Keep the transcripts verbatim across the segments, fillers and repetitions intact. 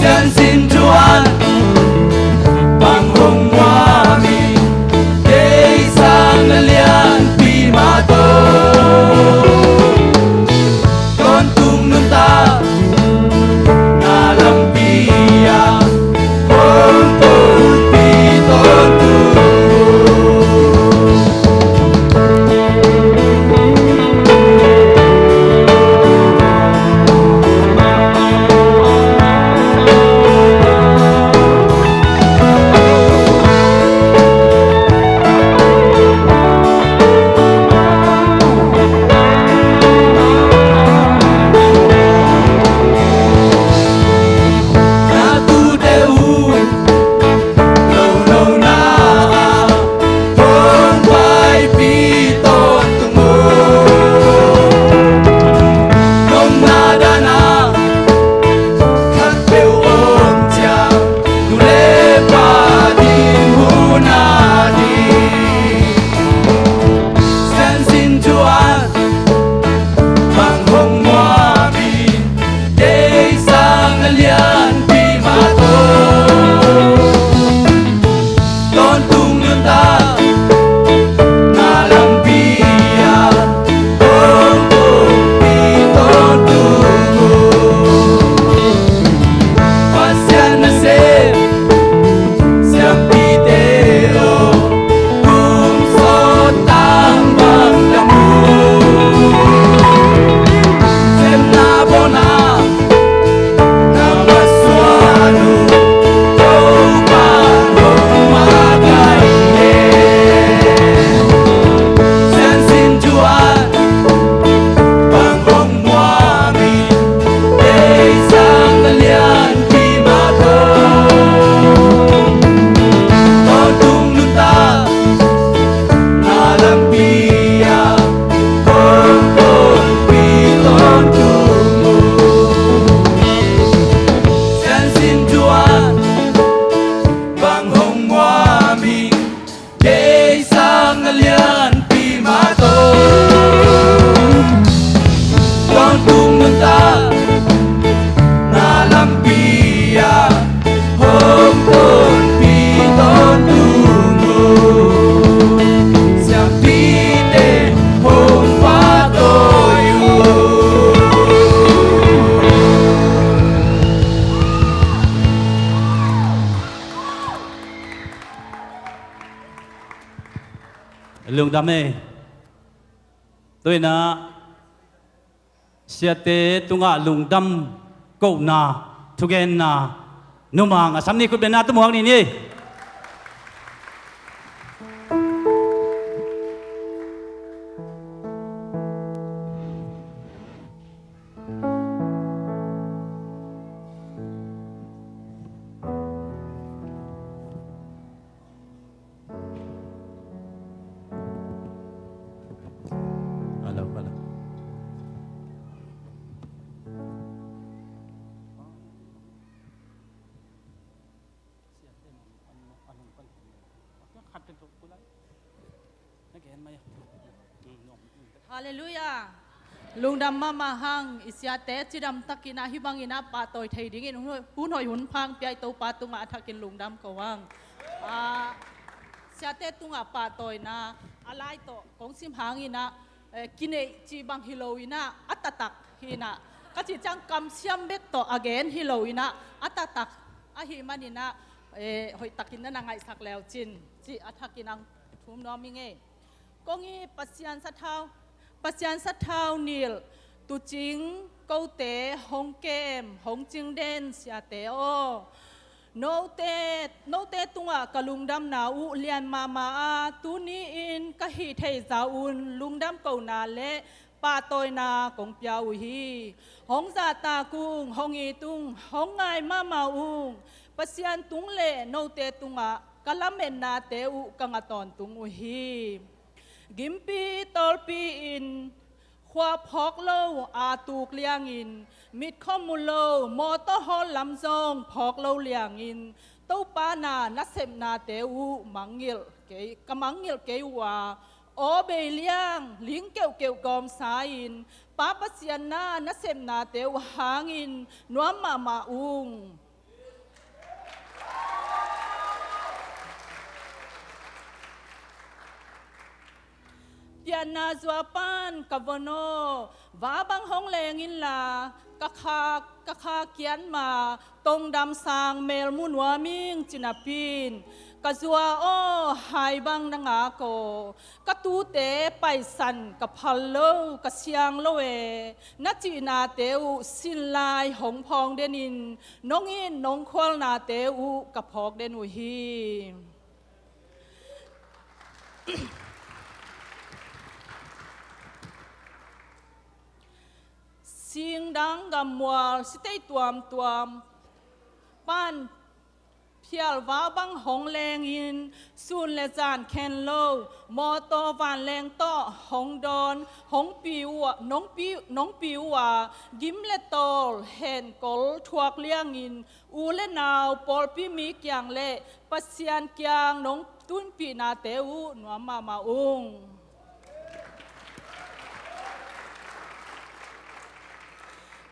Siansin thuan bang hong muam in, kei sang na lianpi mah tawh tawntung nuntak na lampi ah hong tonpi tawntung. Bang hong muam in, kei sang na lianpi mah tawh tawntung nuntak na lampi ah hong tonpi tawntung uh. Pasian nasem siampite aw, kum sawt tang bang dam uh. Semna bawlna na masuan uh, Topa hong makaih hen. Siansin thuan bang hong muam in, kei sang na lianpi mah tawh tawntung nuntak na lampi ah hong tonpi tawntung uh. Siansin thuan bang hong muam in, kei sang na lianpi mah tawh tawntung nuntak na lampi ah hong tonpi tawntung uh. Siampite hong pahtawi uh. Lungdam ei. Tu-in ah siate tungah lungdam kohna, thugenna numang a sam ni khut benna tumuak ni ni. Hello, hello. Halleluiah. Lungdam mahmah hang, i siate cidam takin ah hih bangin ah pahtawi thei dingin hun hoih, hun hoih hun pha hong pia i Topa tungah a thakin lungdam ko hang. Ah, siate tungah pahtawina a lai tawh kong sim hangin ah, eh, kineih cih bang hi lo in ah, a taktak hi in ah, ka cih ciang kamsiam bek tawh a gen hi lo in ah, a taktak ahih manin ah, eh, hoihtakin na na ngaihsak le uh cin cih a thakin hong thum nuam ing ei. Kong i Pasian sathau, Pasian sathau nilh, tuucing, kote, hong kem, hong cing den siate aw, note, note tungah ka lungdamna uh lian mahmah a, tuni-in ka hih theih zah un lungdam kohna le pahtawina kong pia uh hi. Hong zahtak ung, hong it ung, hong ngai mahmah ung. Pasian tung le note tungah ka lametnate uh ka ngah tawntung uh hi. Gimpi tawlpi-in khua phawk lo, aa tuk liangin, mit khua mu lo, mawtaw hawl lam zong phawk lo liangin, Topa na nasepnate uh mangngilh kei, ka mangngilh kei uh a, aw bei liang, ling keuhkeuh gawmsa-in, Pa Pasian na nasepnate uh hangin nuam mahmah ung. Pianna zua pan ka von aw, va bang hong leng inla, ka kha, ka kha kian ma, tongdam sang mel mu nuam ing ci napi-in, ka zua aw, hai bang na ngak aw, ka tute paisan ka phal lo, ka siang lo e, na cihnate uh sin lai hong phawng denin, nong it nong khualnate uh ka phawk den uh hi. Singdang gammual sitei tuamtuam pan phialva bang hong lengin, sun le zan khen lo mawtaw vanleng tawh hong dawn, hong pi uh a, nong pi, nong pi uh a, gim le tawl henkol thuak liangin, u le nau, pawlpi mi kiang le Pasian kiang nong tunpihnate uh nuam mahmah ung.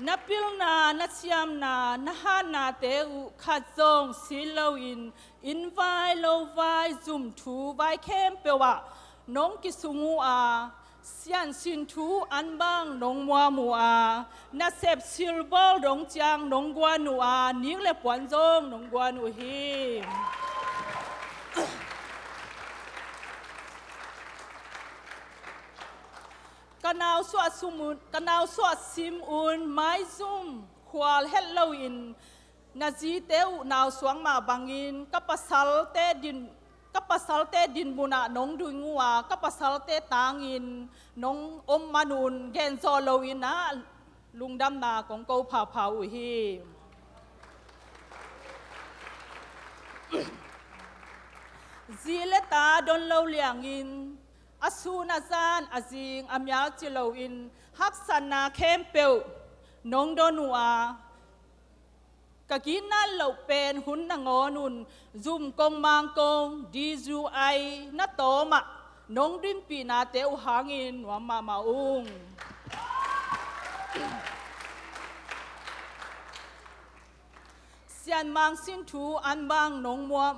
Na pilna, na siamna, na hatnate uh khat zong si loin, inn vai, lo vai, zum thu vai khempeuh ah nong kisung uh a, siansin thu an bang nong muam uh a, nasep silbawl dong ciang nong guan uh a, nik le puan zong nong guan uh hi. Ka nau suah sum un, ka nau suah sim un, maizum khual het loin, na zite uh nau suang mah bangin, ka pasalte din, ka pasalte dinmun ah nong ding uh a, ka pasalte tangin nong om man un, gen zawh loin ah lungdamna kong ko phapha uh hi. Zi le ta don lo liangin, a sun a zan, a zing a mial ci loin, haksatna khempeuh nong don uh a, ka ginat loh pen hun nangawn un, zum kong mang kong, D U I na tawm ah nong dinpihnate uh hangin nuam mahmah ung. Sianmang sin thu an bang nong muam,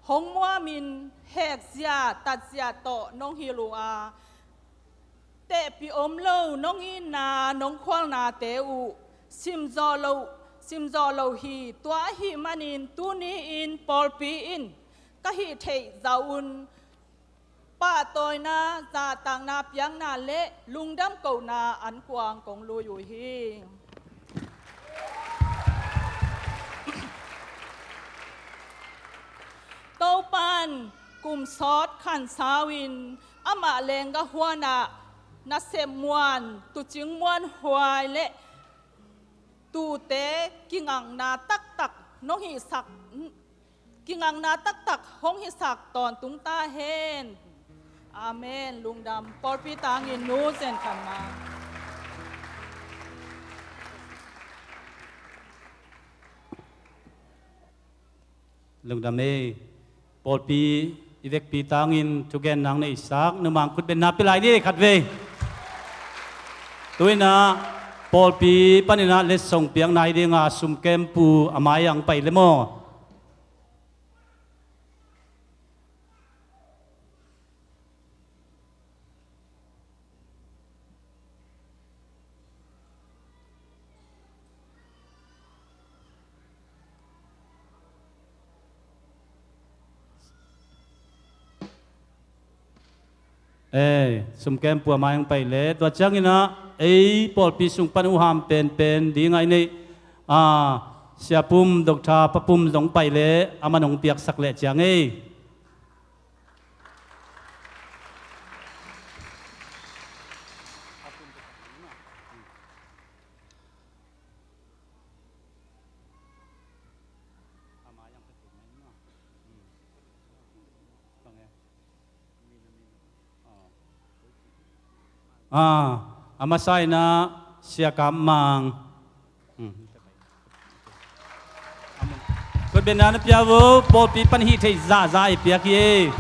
hong muamin, hekzia tatzia tawh nong hilh uh a, tehpih om lo nong itna nong khualnate uh sim zawh lo, sim zawh lo hi. Tua ahih manin tuni-in pawlpi in ka hih theih zah un pahtawina, zahtakna piakna le lungdam kohna ankuang kong lui uh hi. Topan kum sawt khansau in, amah leenggah huan ah nasep muan, tuucing muanhuai le tuute kingakna taktak nong hihsak, kingakna taktak hong hisak tawntung ta hen. Amen. Lungdam. Pawlpi tangin Nu Zen Khan Mang. Lungdam ei. Pawlpi i vekpi tangin thugen nang neihsak Nu Mang khutbetna pia lai ni khatvei. Tu-in ah pawlpi panin ah letsong piakna hi ding a, sumkempu a mai-ah hong pai le maw. Ei, sumkempu a mai hong pai leh, tua ciangin ah ei pawlpi sung pan uh ham penpen ding a i neih, a, Sia Pum, Doctor Pa Pum zong pai leh, a man hong piaksak leh ciang ei. A, a masa in ah Sia Kam Mang. Khutbetna na pia vo, pawlpi pan hih theih zahzah i piak hi.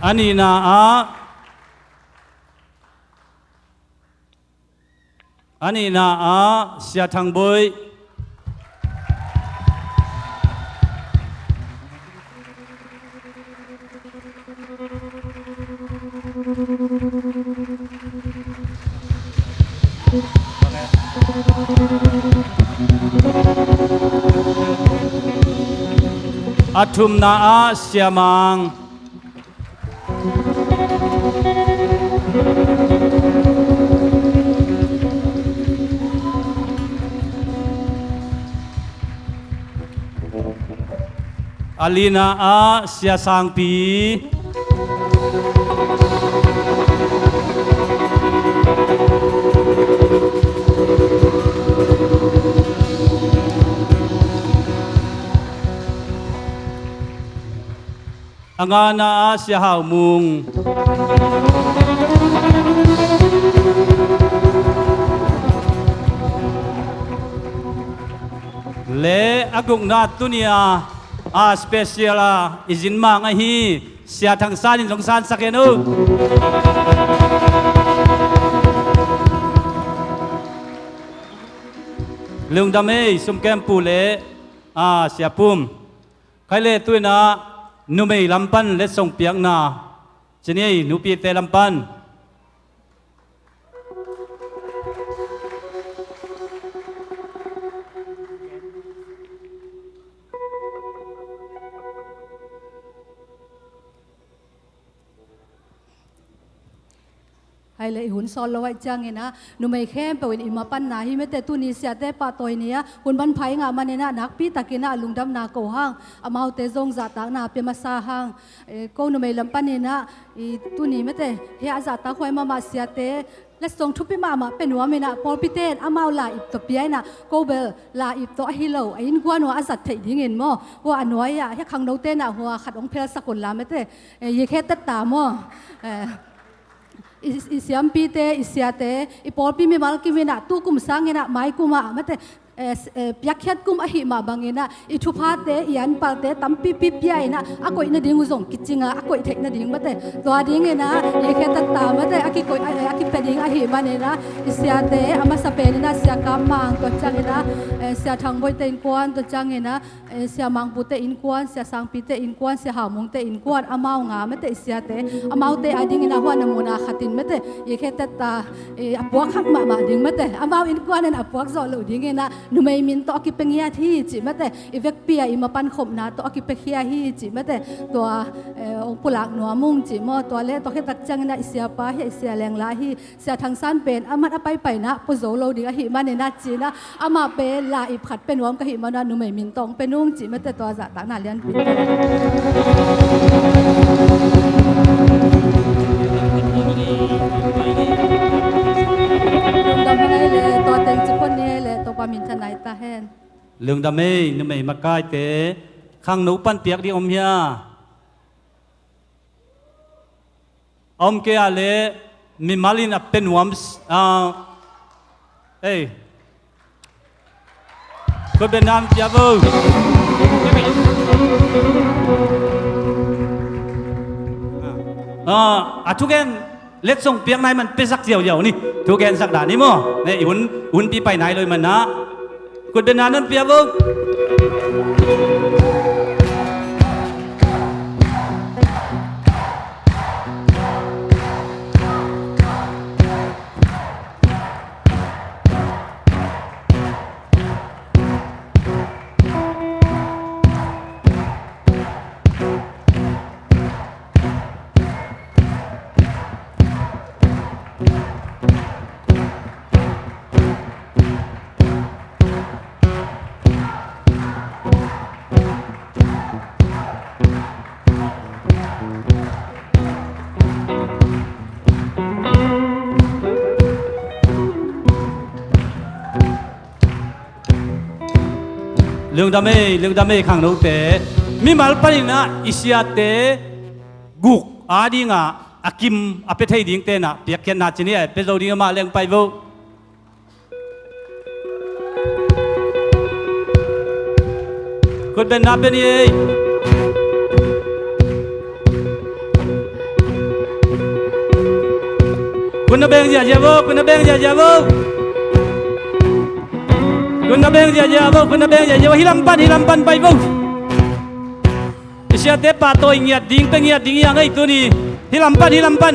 A nihna ah, a nihna ah Sia Thang Bawi. A thumna ah Sia Mang. A lina ah Sia Sangpi. A ngana ah Sia Hau Mung. Le a gukna tuni a, a special a i zin mang ahi Sia Thang San in zong sansak hen uh. Lungdam ei, sumkem pu le, a, Sia Pum. Khai le tu-in ah numei lam pan letsong piakna ci ni ei, nupite lam pan. Hai le i hun sawt lo ahih ciangin ah numei khempeuh in i mapanna hi mate, tuni siate pahtawi ni a hun manpha i ngah manin ah nakpi takin ah lungdamna ko hang, amaute zong zahtakna pia masa hang. Eh, ko numei lam panin ah i tuni mate, hia a zahtak huai mahmah siate letsong thupi mahmah pia nuam in ah pawlpite in amau la ip tawh pia in ah, ko bel la ip tawh ahi lo a innkuan uh ah a zat theih dingin maw, hua a nuai ah hia khangnote in ah hua khat hong phelsak un la mate. Eh, yekhe tetta maw. Eh, I, i siampite, i siate, i pawlpi mimal kim in ah, tu kum sang in ah, mai kum ah mate, eh, s-, eh, piakkhiat kum ahih mah bangin ah, i thuphate, i anpalte tampipi pia in ah, a koih nading uh zong kicing a, a koih theih nading mate. Tua dingin ah, i khe tetta mate, a kikoih, a, a kipia ding ahih manin ah, i siate, a masa pen in ah, Sia Kam Mang, tua ciangin ah, eh, Sia Thang Boih te innkuan, tua ciangin ah, eh, Sia Mang Pu te innkuan, Sia Sang Pi te innkuan, Sia Hau Mung te innkuan, amau nga mate i siate, amaute a dingin ah hua na mun ah khat in mate, i khe tetta, eh, a puak hak mahmah ding mate, amau innkuan in a puak zawh loh dingin ah, numei min tawh a kipia ngiat hi cih mate, i vekpi ah i mapan khopna tawh a kipia khia hi cih mate, tua, eh, hong pulak nuam ung cih maw, tua le, tua khit tak ciangin ah i siapa hi, i Sia Leng La hi, Sia Thang San pen a mat a paipai in ah pua zo lo ding ahih manin ah ci in ah, amah pen la ip khat pia nuam ka hih manin ah numei min tawh hong pia nung cih mate, tua zahtakna lianpi. Lungdam hang ei le, tua teng ci pon ni ei le, Topa minthanna hi ta hen. Lungdam ei, numei makaite, khangno pan piak ding om hia? A om kei a leh mimal in a pia nuam s-, ah, ei. Khutbetna pia vo. Ah, a thugen letsong piak nai man piasak ziauziau ni. Thugensak dan ni maw. Ne, i hun, hunpi pai nai lo i man ah. Khutbetna non pia vo. Lungdam ei, lungdam ei khangnote. Mimal panin ah i siate guk a dingah a kim a pia thei dingte in ah piakkhiatna ci ni ei, pia zo ding amah leng pai vo. Khutbetna pia ni ei. Khutna beng ziazia vo, khutna beng ziazia vo. Khutna beng ziazia vo, khutna beng ziazia vo. Hih lam pan, hih lam pan pai vo. I siate pahtawi ngiat ding, pia ngiat ding hi hang ei tuni. Hih lam pan, hih lam pan.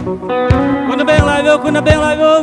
Khut na beng lai vo, khut na beng lai vo.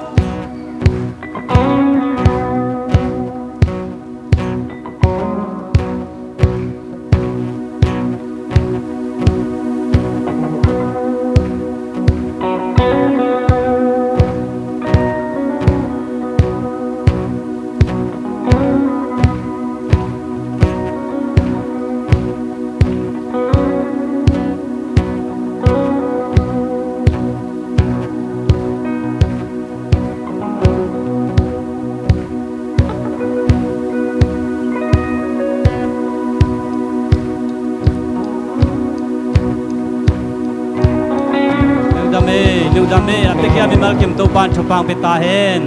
Lungdam ei, lungdam ei, a piakhia mimal kim Topa'n thupha hong pia ta hen.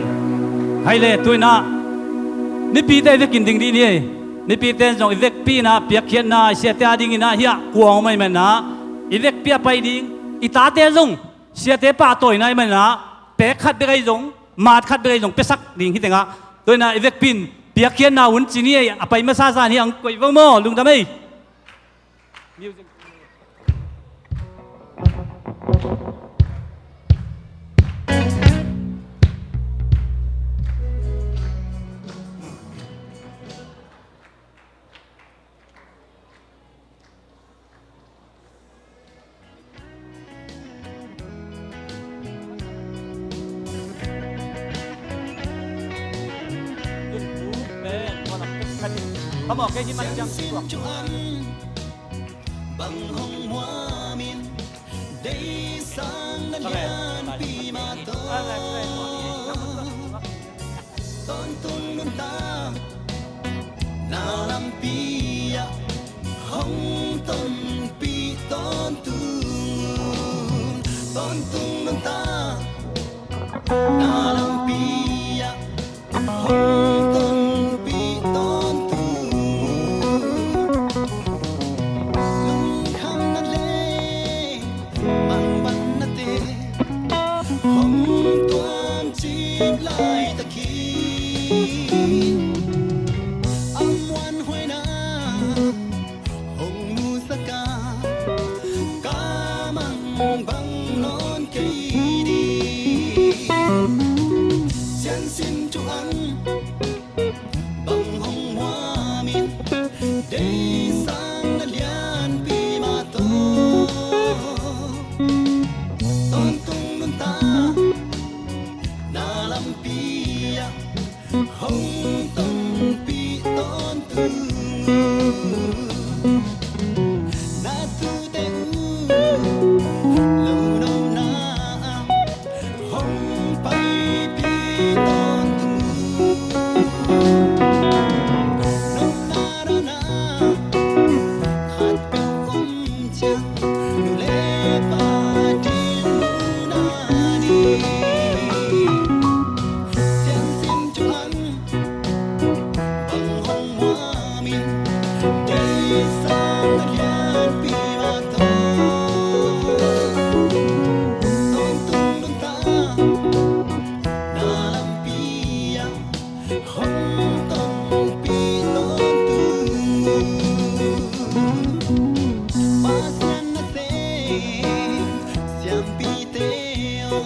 Hai le, tu-in ah mipite i vekin ding dih ni ei. Mipite in zong i vekpi-in ah piakkhiatna, i siate a dingin ah hiah kuang om ahih manin ah i vekpi a pai ding, i tate zong siate pahtawina ahih manin ah pek khat bek ahi zong, mat khat bek ahi zong piasak ding hi teng ah. Tu-in ah i vekpi in piakkhiatna hun ci ni ei, a pai masa zan hiah hong koih vo maw, lungdam ei. Come on, kei hi man ciang. Bang hong muam in, deih sang na lianpi mah tawh. Tawntung nuntak na lampi ah hong tonpih tawntung. Tawntung nuntak na lampi ah hong tonpih tawntung. Lungkhamna le mangbanna te hong tuamcip laitak hi. A muanhuaina hong musak a, ka mangbang nawn kei ding. Siansin thu ang bang hong muam in, deih sang na lianpi mah tawh. Tawntung nuntak na lampi ah hong tonpih tawntung. Na tute uh lo nopna ah hong paipih tawntung. Nopna dana khat peuh om ciang, nu le pa dinmun a ding. Siansin thu ang bang hong muam in, deih sang na lianpi mah tawh. Tawntung nuntak na lampi ah hong tonpih tawntung. Pasian nasem siampite aw,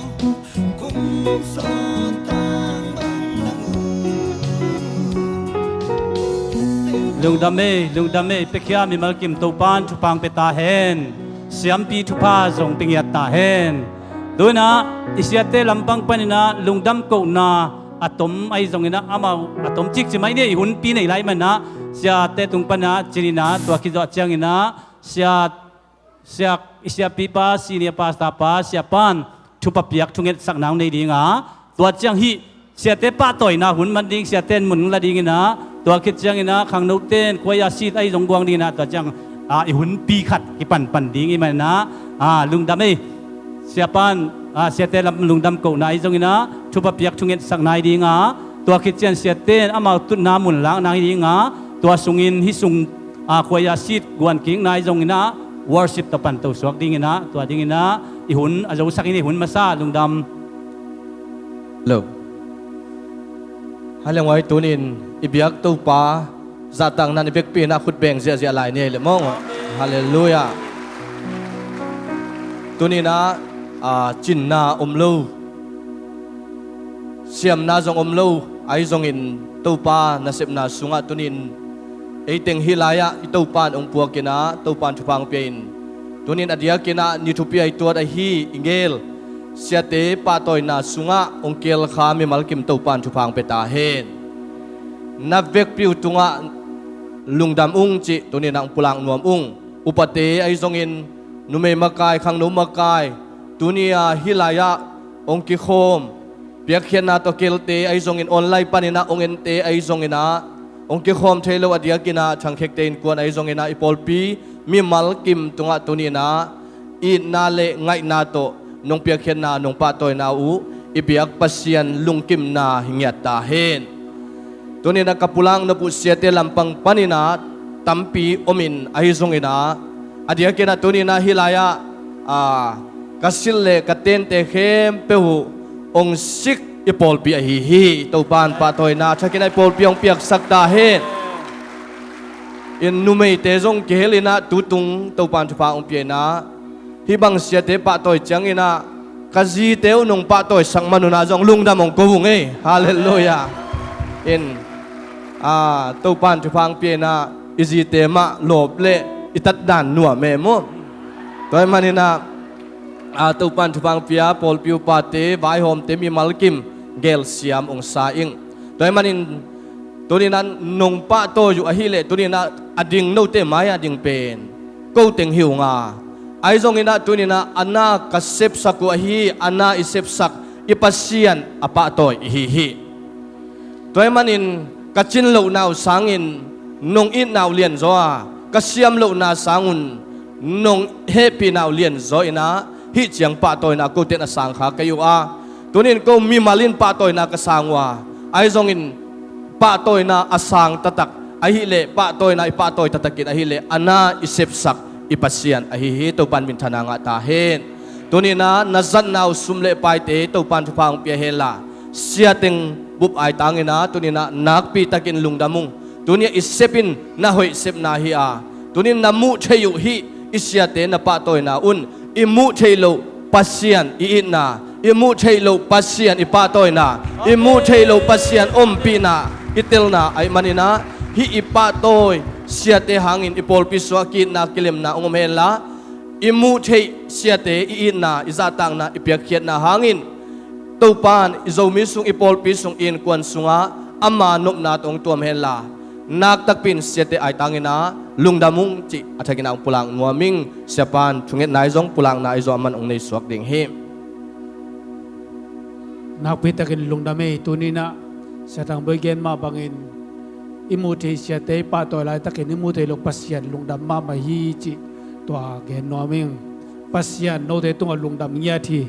kum sawt tang bang na mu. Lungdam ei, lungdam ei, piakhia mimal kim Topa'n thupha hong pia ta hen. Siampi thupha zong pia ngiat ta hen. Tu-in ah i siate lampang panin ah lungdam kohna a tom ahi zongin ah, amau a tom cikcik mai ni, i hunpi nei lai manin ah siate tung panin ah cin in ah, tua khit zawh ciangin ah sia, sia, i siapipa, senior pastor pa, siapa'n thupha piak thungetsakna hong nei ding a, tua ciang hih siate pahtawina hun man ding, siate in mun la dingin ah, tua khit ciangin ah khangnote in choir seat ahi zong guang dingin ah, tua ciang, ah, i hunpi khat kipanpan ding ahih manin ah, ah, lungdam ei. Siapa'n, ah, siate lam lungdam kohna ahi zongin ah thupha piak thungetsakna hi ding a, tua khit ciang siate in amau tutna mun lakna hi ding a, tua sungin hih sung, ah, choir seat guan kikna ahi zongin ah worship tawh pan to suak dingin ah, tua dingin ah i hun a zosak in, i hun masa lungdam. Lo. Hai le, huai tunin i biak Topa zahtakna in i vekpi in ah khut beng ziahziah lai ni ei le maw. Halleluiah. Tunin ah a, cinna om lo, siamna zong om lo, ahi zongin Topa nasepna sungah tunin eiteng hih lai-ah i Topan hong puakin ah Topan thupha hong pia in, tunin a diakin ah ni thupi a i tuat ahi i gel siate pahtawina sungah hong kielkha mimal kim Topan thupha hong pia ta hen. Na vekpi uh tungah lungdam ung cih tunin ah hong pulak nuam ung. Upate ahi zongin, numei makai, khangno makai, tuni-a hih lai-ah hong kikhawm, piakkhiatna tawh kelte ahi zongin, online panin ah hong ente ahi zongin ah, hong kikhawm thei lo a diakin ah thangkhekte innkuan ahi zongin ah, i pawlpi mimal kim tungah tunin ah itna le ngaihna tawh nong piakkhiatna, nong pahtawina uh i biak Pasian lungkimna hi ngiat ta hen. Tunin ah ka pulak nop uh siate lampang panin ah tampi omin ahi zongin ah, a diakin ah tunin ah hih lai-ah, a, ka silh le ka tente khempeuh uh hong sik i pawlpi ahi hi. Topan pahtawina thakin ah i pawlpi hong piaksak ta hen. In numeite zong kihel in ah tutung Topan thupha hong pia in ah, hih bang siate pahtawi ciangin ah ka zite uh nong pahtawisak man un ah zong lungdam hong ko ung ei. Halleluiah. In, a, Topan thupha hong pia in ah i zite mah lawp le i tatdan nuam e maw. Tua ahih manin ah, a, Topan thupha hong pia, pawlpi upate, vaihawmte mimal kim gelsiam hong sa ing. Tua ahih manin tunin ah nong pahtawi uh ahih leh tunin ah a ding note mai-a ding pen ko teng hi ung a, ahi zongin ah tunin ah a na ka sepsak uh ahi, a na i sepsak i Pasian a pahtawi i hi hi. Tua ahih manin ka cin lohna uh sangin nong itna uh lianzaw a, ka siam lohna sangun nong hehpihna uh lianzaw in ah, hih ciang pahtawina kote in a sangkha kei uh a, tunin ko mimal in pahtawina ka sang uh a, ahi zongin pahtawina a sang taktak ahih leh, pahtawina i pahtawi taktakin ahih leh, a na i sepsak i Pasian ahi hi. Topan minthanna ngah ta hen. Tunin ah na zatna uh sum le paite Topan thupha hong pia hen la, siateng bup aitangin ah tunin ah nakpi takin lungdam ung. Tuni-ah i sep in na hoih sepna hi a, tunin na muh theih uh hih i siate na pahtawina un i muh theih loh Pasian i itna, i muh theih loh Pasian i pahtawina, i muh theih loh Pasian ompihna i telna ahih manin ah, hih i pahtawi siate hangin i pawlpi sungah ki-itna kilemna hong om hen la, i muh theih siate i itna, i zahtakna, i piakkhiatna hangin Topan i Zomi sung, i pawlpi sung, i innkuan sungah ama nopna tawh hong tuam hen la, naktakpi in siate aitangin ah lungdam ung cih a thakin ah hong pulak nuam ing. Siapan thungetna ahi zong pulakna ahi zong aman hong nei suak ding hi. Nakpi takin lungdam ei. Tuni-in ah Sia Thang Bawi gen mah bangin i muh theih siate i pahtawi laitakin i muh theih loh Pasian lungdam mahmah hi cih tua gen nuam ing. Pasian note tungah lungdam ngiat hi.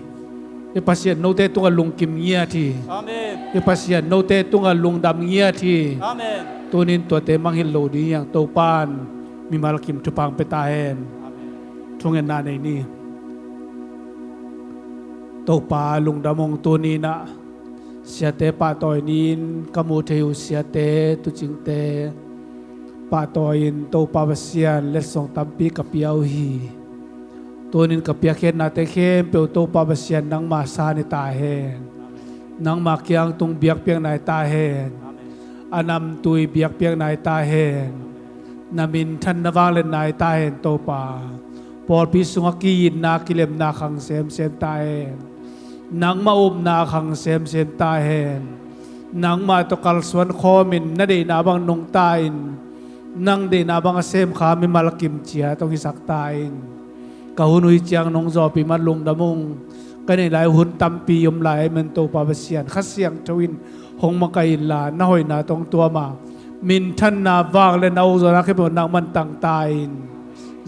I Pasian note tungah lungkim ngiat hi. Amen. I Pasian note tungah lungdam ngiat hi. Amen. Tuni-in tuate mangngilh lo ding hi hang. Topan mimal kim thupha hong pia ta hen. Amen. Thungetna nei ni. Topa lungdam ung. Tuni-in ah siate pahtawi ni-in ka muh theih uh siate, tuucingte pahtawi-in Topa Pasian letsong tampi ka pia uh hi. Tuni-in ka piakkhiatnate khempeuh Topa Pasian nangma san hi ta hen. Nangma kiang tung biakpiakna hi ta hen. A namtui biakpiakna hi ta hen. Na minthan na vangliatna hi ta hen Topa. Pawlpi sungah ki-itna kilemna khang semsem ta hen. Nangmah upna khang semsem ta hen. Nangmah tawh kalsuan khawmin na deihna bang nungta-in, nang deihna bang a semkha mimal kim ciat hong hisak ta in. Ka hun uh hih ciang nong zawhpih man lungdam ung. Ka neih lai hun tampi om lai ahih man Topa Pasian Kha Siangtho in hong makaih inla na hoihna tawh hong tuam a, minthanna, vangliatna, ukzawhna khempeuh nangman tang ta in.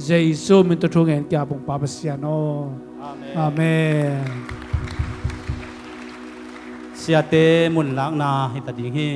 Jesu min tawh thu ngen ka ap ung Pa Pasian aw. Amen. Amen. Siate mun lakna hi ta ding hi.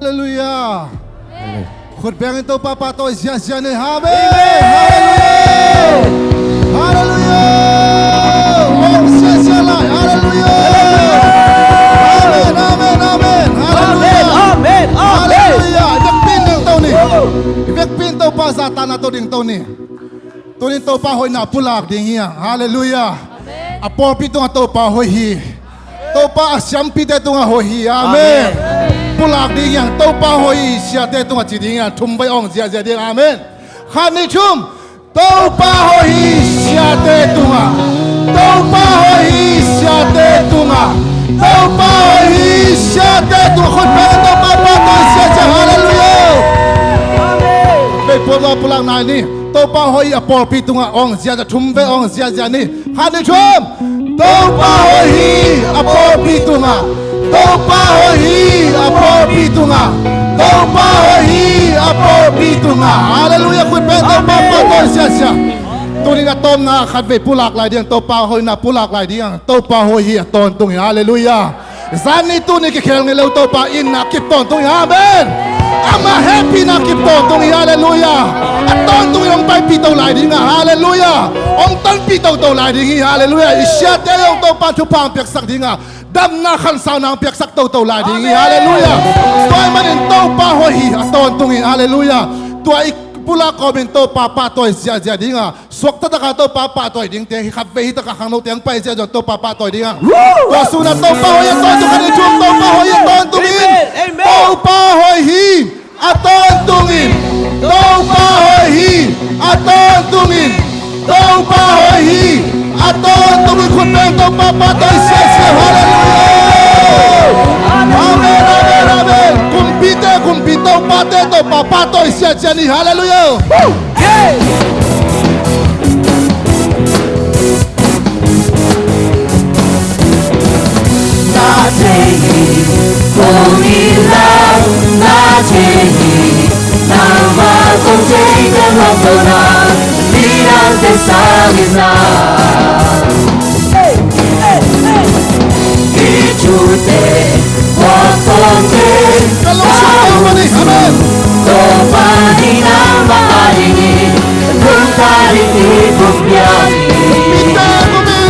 Halleluiah. Khut bengin Topa pahtawi ziahziah ni. Amen. Halleluiah. Halleluiah. Om ziahziah lai. Halleluiah. Amen, amen, amen. Halleluiah. Amen, amen. Halleluiah. I vekpi in dingto ni. I vekpi in Topa zahtakna tawh dingto ni. Tunin Topa hoihna pulak ding hi hang. Halleluiah. Amen. A pawlpi tungah Topa hoih hi. Topa a siampite tungah hoih hi. Amen. Amen. Pulak ding hi hang. Topa hoih hi siate tungah ci ding hi hang. Thum vei ong ziahziah ding. Amen. Khat, nih, thum. Topa hoih hi siate tungah. Topa hoih hi siate tungah. Topa hoih hi siate tungah. Khut bengin Topa pahtawi ziahziah. Halleluiah. Amen. Vei puan pulak nai ni. Topa hoih hi a pawlpi tungah ong ziahziah, thum vei ong ziahziah ni. Khat, nih, thum. Topa hoih hi a pawlpi tungah. Topa hoih hi a pawlpi tungah. Topa hoih hi a pawlpi tungah. Halleluiah, khut beng Topa pahtawi ziahziah. Tunin a tawpna khat vei pulak lai ding, Topa hoihna pulak lai ding, Topa hoih hi a tawntung hi. Halleluiah. Zan ni tuni kikhel ngei lo Topa itna kip tawntung hi. Amen. Ama hehpihna kip tawntung hi. Halleluiah. A tawntungin hong paipih to lai ding a. Halleluiah. Hong tonpih toto lai ding hi. Halleluiah. I siate zong Topa thupha hong piaksak ding a. Damna khansauna hong piaksak toto lai ding hi. Halleluiah. Tua ahih manin Topa hoih hi a tawntung hi. Halleluiah. Tua i pulak kawmin Topa pahtawi ziahziah ding a. Suakta taka Topa pahtawi dingte hi khat vei hi taka khangnote hong pai ziahziah Topa pahtawi ding a. Woo! Tua suna Topa hoih hi a tawntung, khat, nih, thum. Topa hoih hi a tawntung in. Amen. Amen. Topa hoih hi a tawntung in. Topa hoih hi a tawntung in. Topa hoih hi a tawntung in. Khut beng Topa pahtawi ziahziah. Halleluiah. Amen, amen, amen. Kumpite kumpi, Topate Topa pahtawi ziahziah ni. Halleluiah. Woo! Na thei hi, kong it lai, na thei hi, nangmah kong thei, ka lawm zaw na, nidangte sang in na. Hih thute, tua kong thei, ka lawm zaw na, Topa in nangmah a ding hi, nungta ding hi, pumpi a ding hi. Kumpite, kumpi.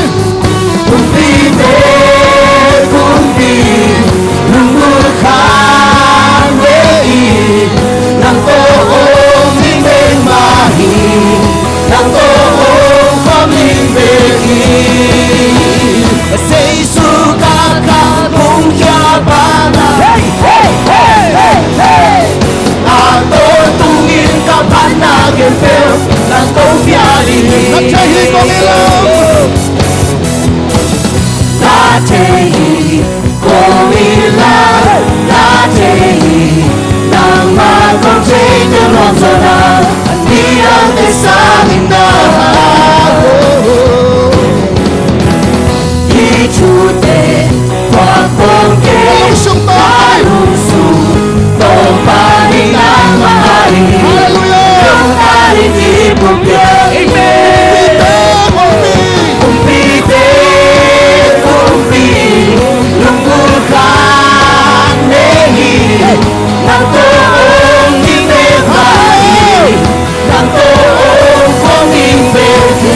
Kumpite, kumpi, lungmuang khang ve hi, nang tawh ong ding bek mah hi, nang tawh ong khawm ding bek hi. Jesu ka kha kong khia pa na. Hey, hey, hey, hey, hey. A tawntungin ka phatna khempeuh nang kong pia ding hi. Na thei hi kong it lai. Na thei hi kong it lai, na thei hi, nangmah kong thei, ka lawm zaw na, nidangte sang in na. Hih thute, tua kong thei, ka lungsim Topa in nangmah a ding hi. Halleluiah. Nungta ding hi, pumpi a ding hi. Amen. Kumpite, kumpi, lungmuang khang ve hi, nang tawh ong ding bek mah hi. Nang tawh ong khawm ding bek hi.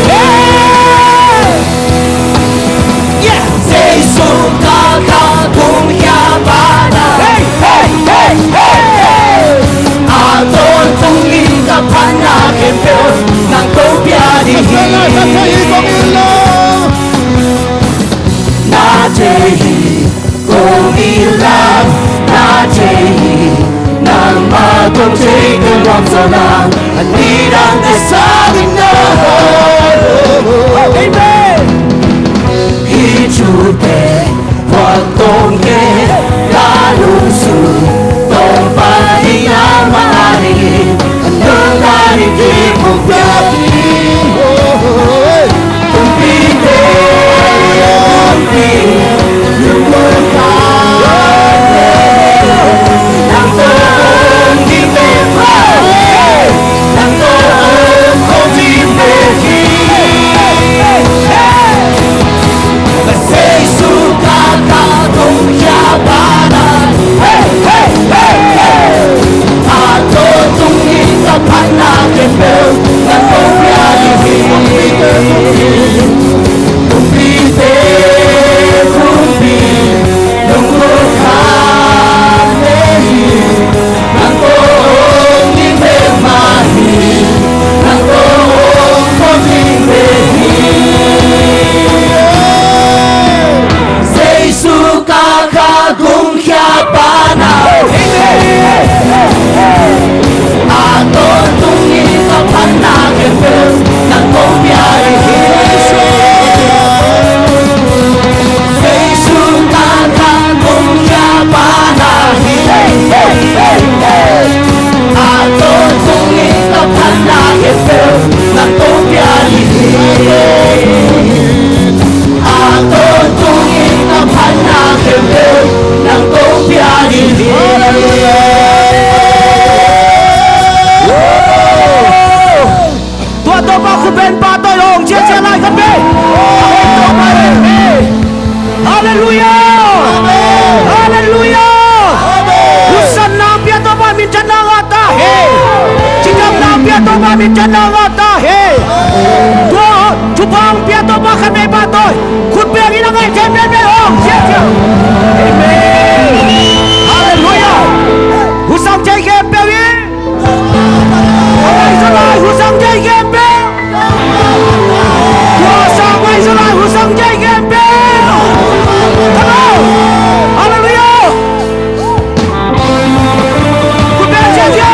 Jesu ka kha kong khia pa na. Hey, hey, hey, hey, hey. A tawntungin ka phatna khempeuh nang kong pia ding hi. Na thei hi kong it lai, na thei hi, nangmah kong thei, ka lawm zaw na, nidangte sang in na. Amen. Hih thute, tua kong thei, ka lungsim Topa in nangmah a ding hi. Nungta ding hi, pumpi a ding hi. Kumpite, kumpi, lungmuang khang ve hi, nang tawh ong ding bek mah hi, nang tawh ong khawm ding bek hi. Jesu Pichan na ngah ta hi. Tua thupha hong pia Topa khat vei pah tawh khut beng in a ngaih thei penpen hong siasia. Amen. Halleluiah. Husang thei khempeuh in. A ngaihsut lai husang thei khempeuh. Tua sang ngaihsut lai husang thei khempeuh. Come on. Halleluiah. Khut beng siasia.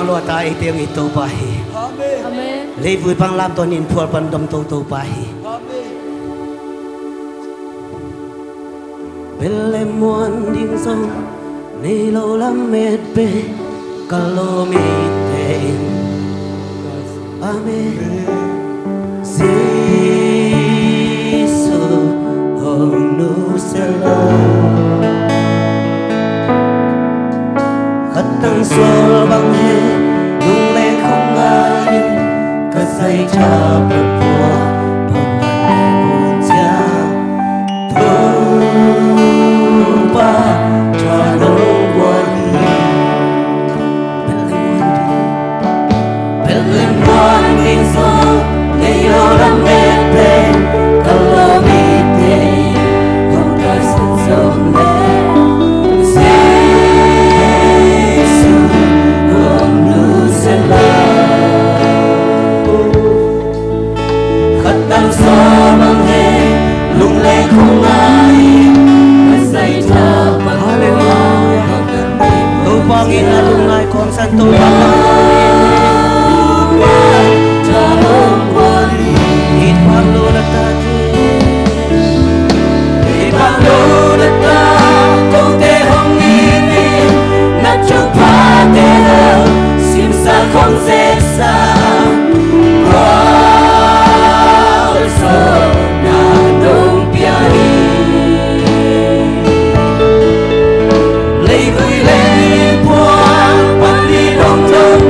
Luata eite hong it Topa hi. Amen. Leivui pan lamto in phual pan dom to Topa hi. Amen. Bethlehem muan ding zong nei lo lamet pen ka lawm ite in. Amen. Jesu hong nusia lo. Khatang sual bang he lungleng khong ngai in ka zaitha pakua pang hun ciang Topa tha nong guan hi. Bethlehem muan ding zong nei lo lamet pen ka lawm ite in hong taisan zong le Jesu hong nusia lo. Khatang sual bang he lungleng khong ngai in ka zaitha pakua. Halleluia. Topa ngitna lungngai kawmsan Topa. It bang lo na ta te. It bang lo na ta, kote hong it in, na thuphate lo simsa khong seksa. Gualzawhna nong pia hi. Leivui leiphuang pan mi dong dong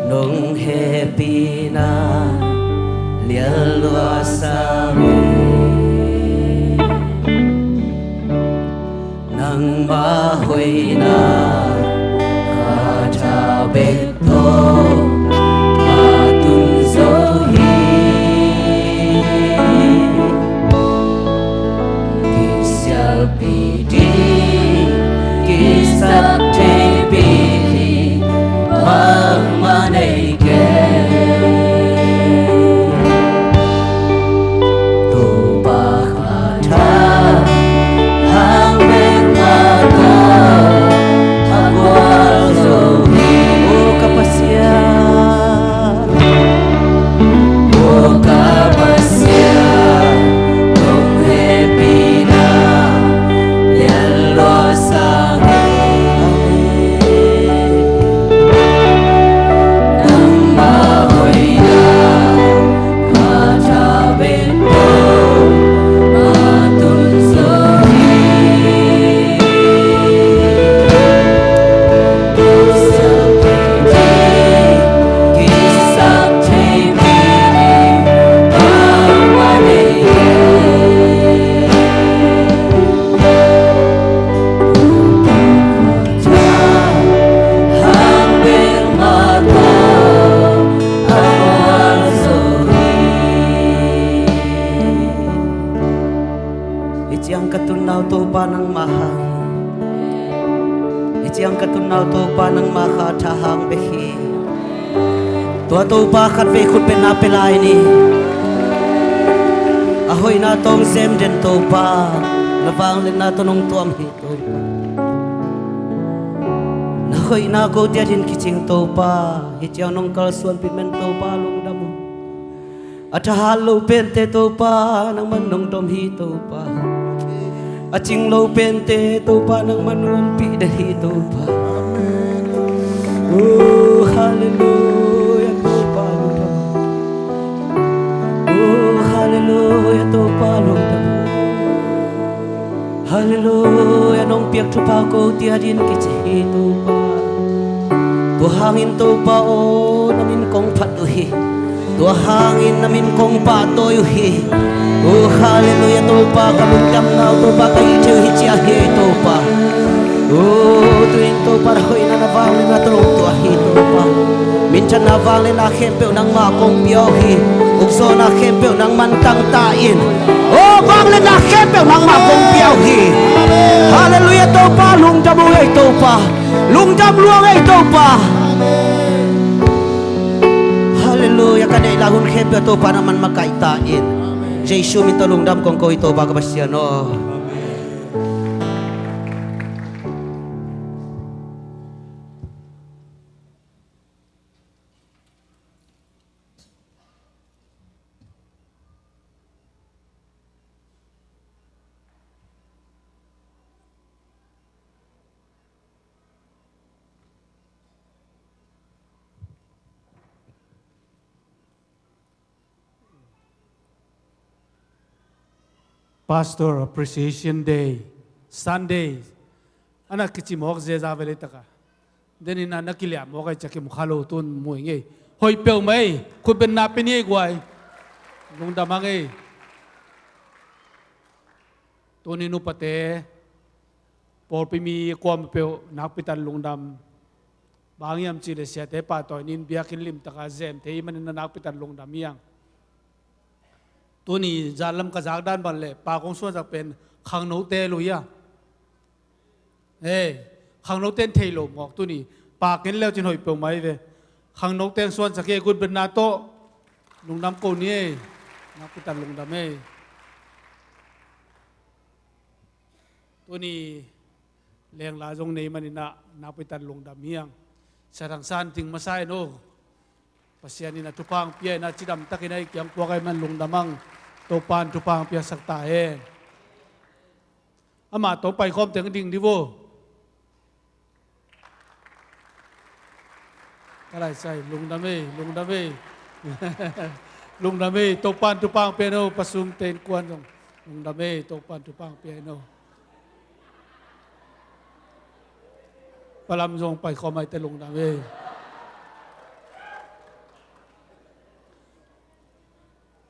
Nong hehpihna lianluat sang hi. Nangmah hoihna kha tha bek tawh a tun zo hi. Kisialpih ding, kisap theipih ding bangmah nei kei. Topa kha tha hang bek mah tawh a gual zo hi. O ka Pasian, o ka Pasian, nong hehpihna lianluat sang hi. Nangmah hoihna kha tha bek tawh a tun zo hi. Hih ciang ka tunnau Topa nangmah hang hi. Hih ciang ka tunnau Topa nangmah kha tha hang bek hi. Tua Topa khatvei khutbetna pia lai ni. A hoihna tawh hong sem den Topa, na vangliatna tawh nong tuam hi Topa. Na hoihna kote adingin kicing Topa, hih ciang nong kalsuanpih man Topa lungdam uh. A thahat lo pente Topa nangman nong dom hi Topa. A cing lo pente Topa nangman nong ompih den hi Topa. Oh, halleluia Topa lungdam. Oh, halleluia Topa lungdam. Halleluia, nong piak thupha kote adingin kici hi Topa. Tua hangin Topa aw, na min kong phat uh hi. Tua hangin na min kong pahtawi uh hi. Oh, halleluia Topa, ka lungdamna uh Topa, ka hih thei uh hih ciang hi Topa. Oh, tu-in Topa na hoihna na vangliatna tawh nong tuah hi Topa. Minthanna vangliatna khempeuh nangmah kong pia uh hi. Ukzawhna khempeuh nangman tang ta in. Oh, vangliatna khempeuh nangmah kong pia uh hi. Halleluia Topa, lungdam uh ei Topa. Lungdam lua ei Topa. Halleluia, ka neih lai hun khempeuh Topa nangman makaih ta in. Jesu min tawh lungdam kong ko hi Topa ka Pasian aw. Pastor Appreciation Day, Sunday, a na kici mawk zeza vele taka. Denin a na kiliah mawk ai ciakim kha lo tun mui ngei. Hoih peuh mai, khutbetna pia ni ei guai. Lungdam hang ei. Tuni nupate, pawlpi mi kuam peuh nakpitan lungdam. Bang hiam cih leh siate pahtawi nin biakinn limtaka zem thei manin na nakpitan lungdam hiang. Tuni zatlam ka zak dan ban leh pa kong suansak pen khangnote lui a. Hei, khangnote in thei lo mawk tuni pa ken leucin hoih peuh mai ve. Khangnote in suansak hi ei, khutbetna tawh lungdam ko ni ei. Nakpitan lungdam ei. Tuni lengla zong nei manin ah nakpitan lungdam hiang. Sia Thang San ting masa in aw. Pasian in a thupha hong pia in a cidam takin a i kiang puak ai man lungdam hang. Topan thupha hong piaksak ta hen. Amah tawh paikhawm teng ding di vo. Ka laisai, lungdam ei, lungdam ei. Lungdam ei, Topan thupha hong pia in aw, pasum ten kuan zong. Lungdam ei, Topan thupha hong pia in aw. Palam zong paikhawm ai te lungdam ei.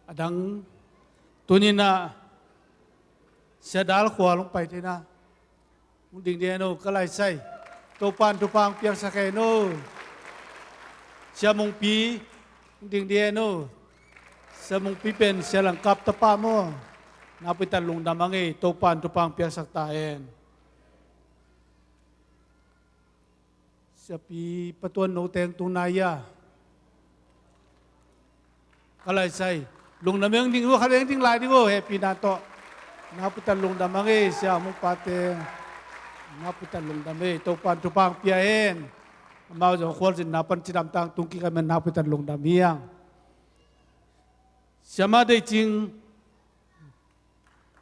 A dang tuninah Sia Dal Khual hong pai thei na. Hong ding dih hen aw, ka laisai. Topan thupha hong piaksak hen aw. Sia Mungpi hong ding dih hen aw. Sia Mungpi pen Sia Langkap tapa maw? Nakpi tak lungdam hang ei, Topan thupha hong piaksak ta hen. Siapi Patuan no teng tung nai a. Ka laisai. Lungdam eng ding uh, khat eng ding lai ding uh, hehpihna tawh. Nakpi tak lungdam hang ei, Sia Mungpa teng. Nakpi tak lungdam ei, Topan thupha hong pia hen. Amau zong khualzinna pan cidam tang tung kik ahih man nakpi tak lungdam hi hang. Siama Deicing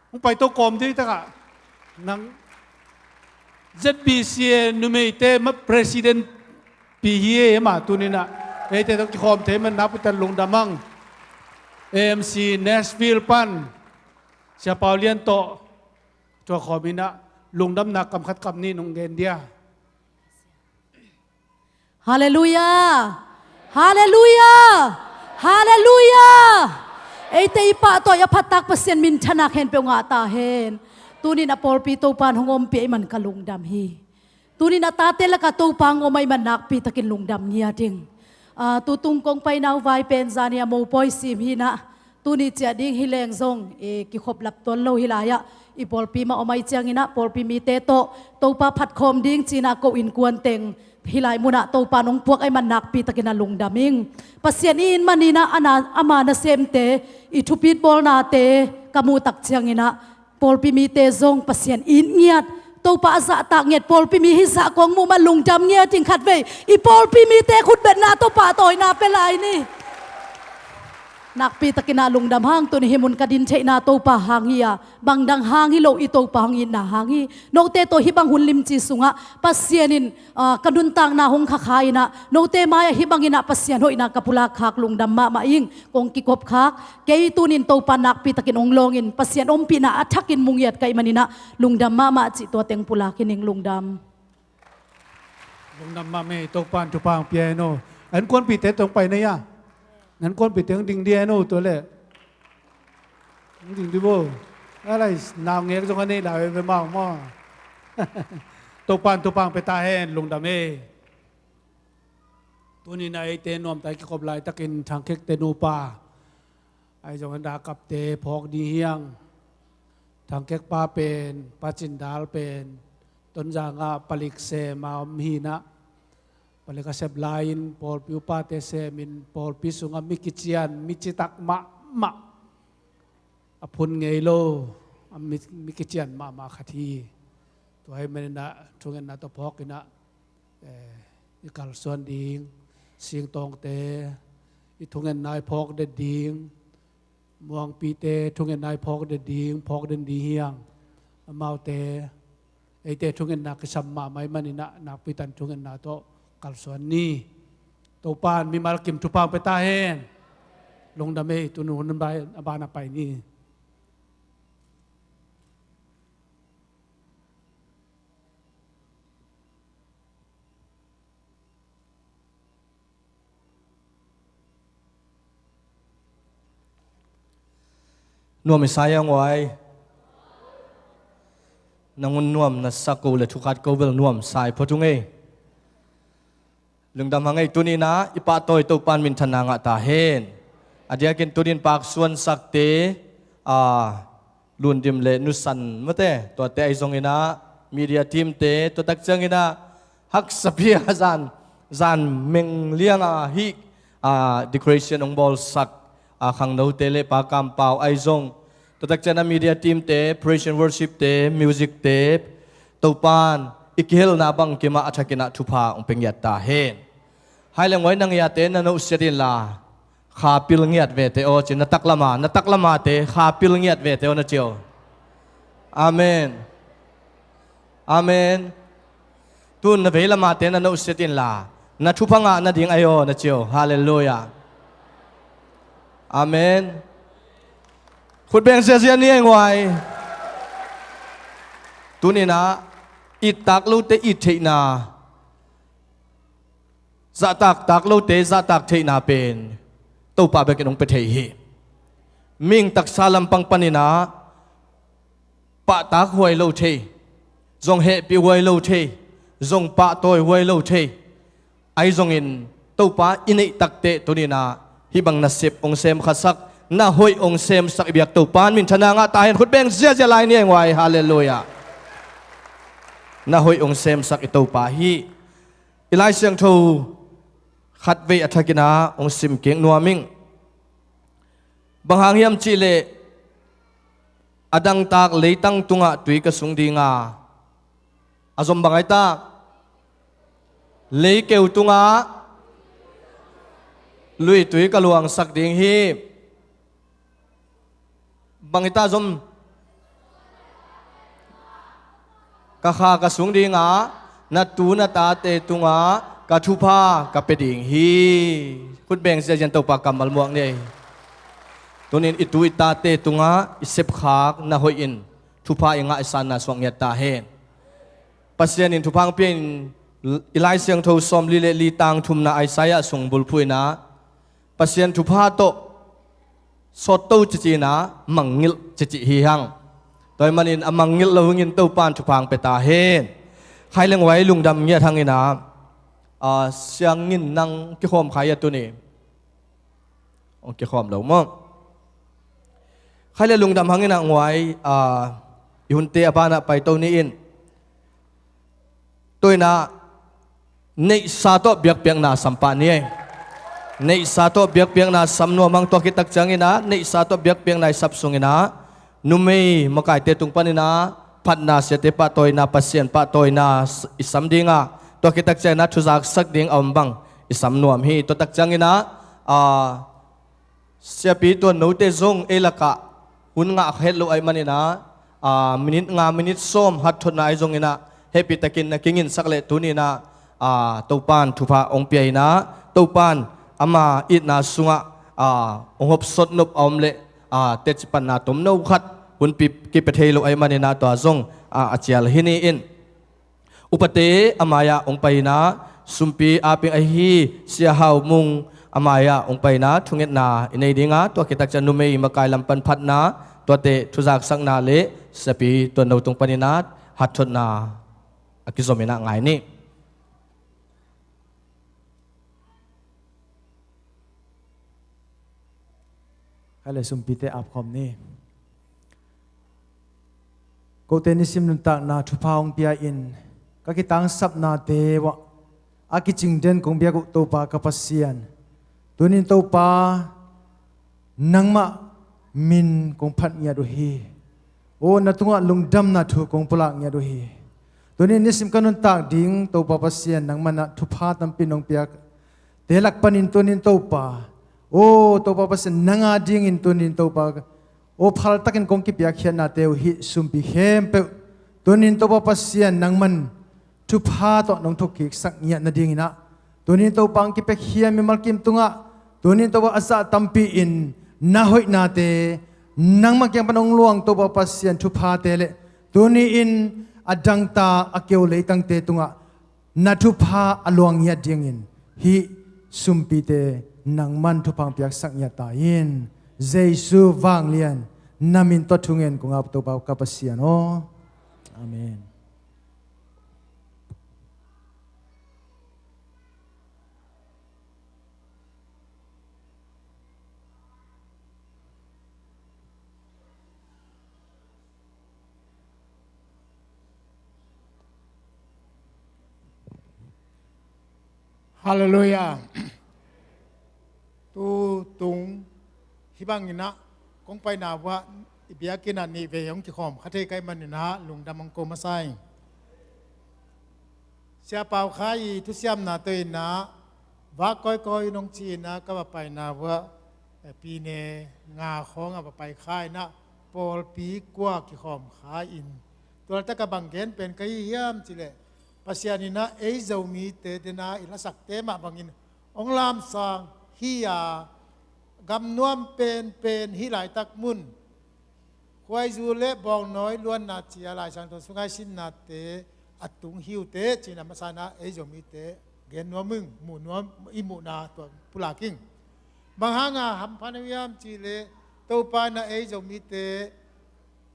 hong paito kawm ding takah nang Z B C A numeite ma president pi hi e, ama tuninah eite tawh kikhawm thei man nakpi tak lungdam hang. A M C Nashville pan Sia Pau Lian tawh tua khawm inah lungdamna kam khat kam nih nong gen dia. Halleluiah! Halleluiah! Halleluiah! Eite i pahtawi a phattak Pasian minthanna khempeuh ngah ta hen. Tunin a pawlpi Topan hong ompih ahih man ka lungdam hi. Tunin a tate lakah Topa hong om ahih man nakpi takin lungdam ngiat ing. Ah, tutung kong pai nau vai pen zani a mopawi sim hi inah. Tuni ciah ding hi leng zong, eh, kikhop lap tuan lo hi lai-ah, i pawlpi mah om ahih cianginah pawlpi mite tawh Topa phatkhawm ding ci-inah ko innkuan teng hih lai munah Topa nong puak ahih man nakpi takin a lungdam ing. Pasian i it maninah a na, ama nasemte i thupit bawlnate ka muh tak cianginah pawlpi mite zong Pasian it ngiat, Topa a zahtak ngiat, pawlpi mi hih zah kong muh man lungdam ngiat ing. Khatvei i pawlpi mite khutbetna tawh pahtawina pia lai ni. Nakpi takin a lungdam hang. Tuni hih mun ka din theihna Topa hang hi a, bang dang hang hi lo, i Topa hong itna hang hi. Note tawh hih bang hun limci sungah Pasian in, ah, ka nuntakna hong khakha inah, note mai-ah hih banginah Pasian hoihna ka pulak khak lungdam mahmah ing. Kong kikop khak, kei tunin Topa nakpi takin hong lawngin Pasian ompihna a thakin mu ngiat ka hih maninah lungdam mahmah cih tua teng pulak hi ning. Lungdam. Lungdam mahmah ei, Topan thupha hong pia hen aw. A innkuanpihte tawh hong pai na hia? Na innkuanpihte hong ding dih hen aw, tua leh. Hong ding dih bo. A lai, naungek zong a nei lai ve maw maw. Topan thupha hong pia ta hen, lungdam ei. Tuninah eite nuamta kikhop laitakin Thangkhekte nupa, ahi zongin Dakapte phawk ding hi hang. Thangkhek pa pen, Pa Cin Dal pen, Tonzang ah palik sem a om hi inah, palik a sep lai-in pawlpi upate semin pawlpi sungah mi kician, mi citak mahmah, a phun ngei lo, a mi, mi kician mahmah khat hi. Tua ahih maninah thungetna tawh phawk inah, eh, i kalsuan ding, Singtawngte i thungetna i phawk den ding, Muangpite thungetna i phawk den ding, phawk den ding hi hang. Amaute eite thungetna kisam mahmah ahih maninah nakpi takin thungetna tawh kalsuan ni. Topan mimal kim thupha hong pia ta hen. Lungdam ei, tuni hun a ban a pai ni. Nuam i sa hiam guai? Nang un nuam na sa ko le thukhat ko bel nuam sa i phot ung ei. Lungdam hang ei. Tuninah i pahtawi Topan minthanna ngah ta hen. A diakin tunin paksuansakte, a, Lundim le Nusan mate, tuate ahi zonginah media teamte, tua tak cianginah haksa pi a zan, zan meng lianga hih, a, decoration hong bawlsak, a, khangnote le Pa Kampau ahi zong, tua tak cianginah media teamte, praise and worshipte, musicte, Topan i kihelna bangkimah a thakinah thupha hong pia ngiat ta hen. Hai le nguai, na ngiate na nohsiat inla, kha pil ngiat vete aw ci. Na taklamate, na taklamate kha pil ngiat vete aw na ci aw. Amen. Amen. Tun na veilamate na nohsiat inla, na thupha ngah nading ahi aw na ci aw. Halleluiah. Amen. Khut beng ziazia ni ei guai. Tuninah it tak lote it theihna, zahtak tak lote zahtak theihna pen Topa bekin hong pia thei hi. Mihing taksa lampang paninah pahtak huai lo thei, zong hehpih huai lo thei, zong pahtawi huai lo thei. Ahi zongin Topa i neih takteh tuninah hih bang nasep hong semkhasak, na hoih hong semsak i biak Topa in minthanna ngah ta hen. Khut beng ziazia lai ni ei nguai. Halleluiah. Na hoih hong semsak i Topa hi. I Lai Siangtho khatvei a thakinah hong simkik nuam ing. Bang hang hiam cihleh a dangtak leitang tungah tui ka sung dinga, a zom bang aita, leikeu tungah luitui ka luangsak ding hi. Bang hita zom? Ka kha ka sung dinga, na tu na tate tungah ka thupha ka pia ding hi. Khut beng ziazia in Topa kammal muak ni ei. Tunin i tu i tate tungah i sepkhak na hoih in thupha i ngah i sanna suak ngiat ta hen. Pasian in thupha hong pia in, i Lai Siangtho sawmli le li tang thumna Isaiah sung bulphuh inah Pasian thupha tawh sawtto cici inah mangngilh cici hi hang. Tua ahih manin a mangngilh lo hangin Topa in thupha hong pia ta hen. Khai leng huai lungdam ngiat hanginah, a, siangin nang kikhawm khai a tuni. Hong kikhawm lo maw? Khai le lungdam hanginah nguai, a, i hunte a banah paito ni in. Tuinah neihsa tawh biakpiakna sam pah ni ei. Neihsa tawh biakpiakna sam nuam hang. Tua khit tak cianginah neihsa tawh biakpiakna i sap sunginah numei makaite tung paninah phatna, siate pahtawina, Pasian pahtawina i sam dinga, tua khit tak cianginah thuzaksak ding a om bang i sam nuam hi. Tua tak cianginah, a, siapi tuan note zong ei lakah hun ngah het loh ahih maninah, a, minit nga, minit sawm hatthotna ahi zonginah hehpihtakin na kinginsak leh tuninah, a, Topa in thupha hong pia inah, Topa in ama itna sungah, a, hong hopsot nop a om leh, a, teci panna tomno khat hun pi, kipia thei loh ahih maninah tua zong, a, a cial hi ni in. Upate a mai-ah hong pai inah, sumpi aping ahi Sia Hau Mung a mai-ah hong pai inah thungetna i nei dinga, tua khit tak ciang numei makai lam pan phatna, tuate thuzaksakna le siapi tuanno tung paninah hatthotna a kizom inah ngai ni. Khai le sumpite apkhawm ni. Kote nisim nuntakna thupha hong pia in ka kitangsapnate uah a kicing den kong biak uh Topa ka Pasian, tunin Topa nangmah min kong phat ngiat uh hi. Aw, na tungah lungdamna thu kong pulak ngiat uh hi. Tunin nisim ka nuntak ding Topa Pasian, nangmah na thupha tampi nong piak te lak panin tunin Topa, aw Topa Pasian, nang a dingin tunin Topa, aw phaltakin kong kipiakkhiatnate uh hih sumpi khempeuh tunin Topa Pasian nangman thupha tawh nong thukkiksak ngiat nadinginah, tunin Topa hong kipiakhia mimal kim tungah tunin Topa a zah tampi in na hoihnate, nangmah kiang pan hong luang Topa Pasian thuphate le tuni in a dangta a keu leitangte tungah na thupha a luang ngiat dingin hih sumpite nangman thupha hong piaksak ngiat ta in. Jesu vanglian na min tawh thungen kong ap Topa ka Pasian aw. Amen. Halleluiah. Tu tung hih banginah kong paina uah i biakinn ah nih vei hong kikhawm kha thei ka hih maninah lungdam hong ko masa ing. Sia Pau Khai i thusiamna tawh innah vak kawikawi nong ci innah ka va paina uah, eh, pine nga khawng a va pai kha innah pawlpi kua kikhawm kha in, tualtak a bang gen pen ka hi hiam cileh, Pasian innah ei Zomite dena i lasakte mah bangin hong lamsang hi a, gamnuam penpen hih laitak mun khuaizu le bawngnawi luanna cia Lai Siangtho sung ngaihsinnate a tung hi uh teh cin a masa innah ei Zomite gen nuam ing, muh nuam, i muhna tua pulak ing. Bang hanga hampha na uh hiam cihleh Topa in ah ei Zomite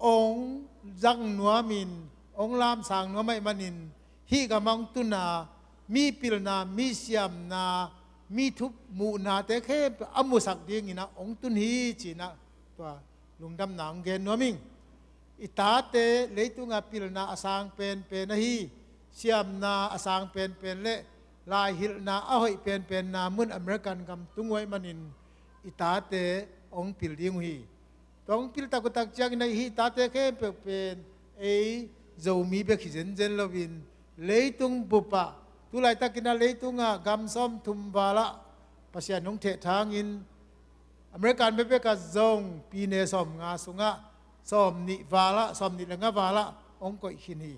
hong zang nuamin, hong lamsang nuam ahih manin, hih gam ah hong tun a, mi pilna, mi siamna, mi thumuhnate khempeuh a musak dingin ah hong tun hi ci-in ah tua lungdamna hong gen nuam ing. I tate leitung a pilna a sang penpen ahi, siamna a sang penpen le laihilhna a hoih penpenna mun American gam tung uh ahih manin i tate hong pil ding uh hi. Tua hong piltak uh tak ciangin ah hih tate khempeuh pen ei Zomi bek hi zenzen loin, leitung bup ah, tu laitakin ah leitung ah gam sawmthum val ah Pasian hong thehthangin, American bekbek ah zong pine sawmnga sungah sawmnih val ah, sawmnih le nga val ah hong koih khin hi.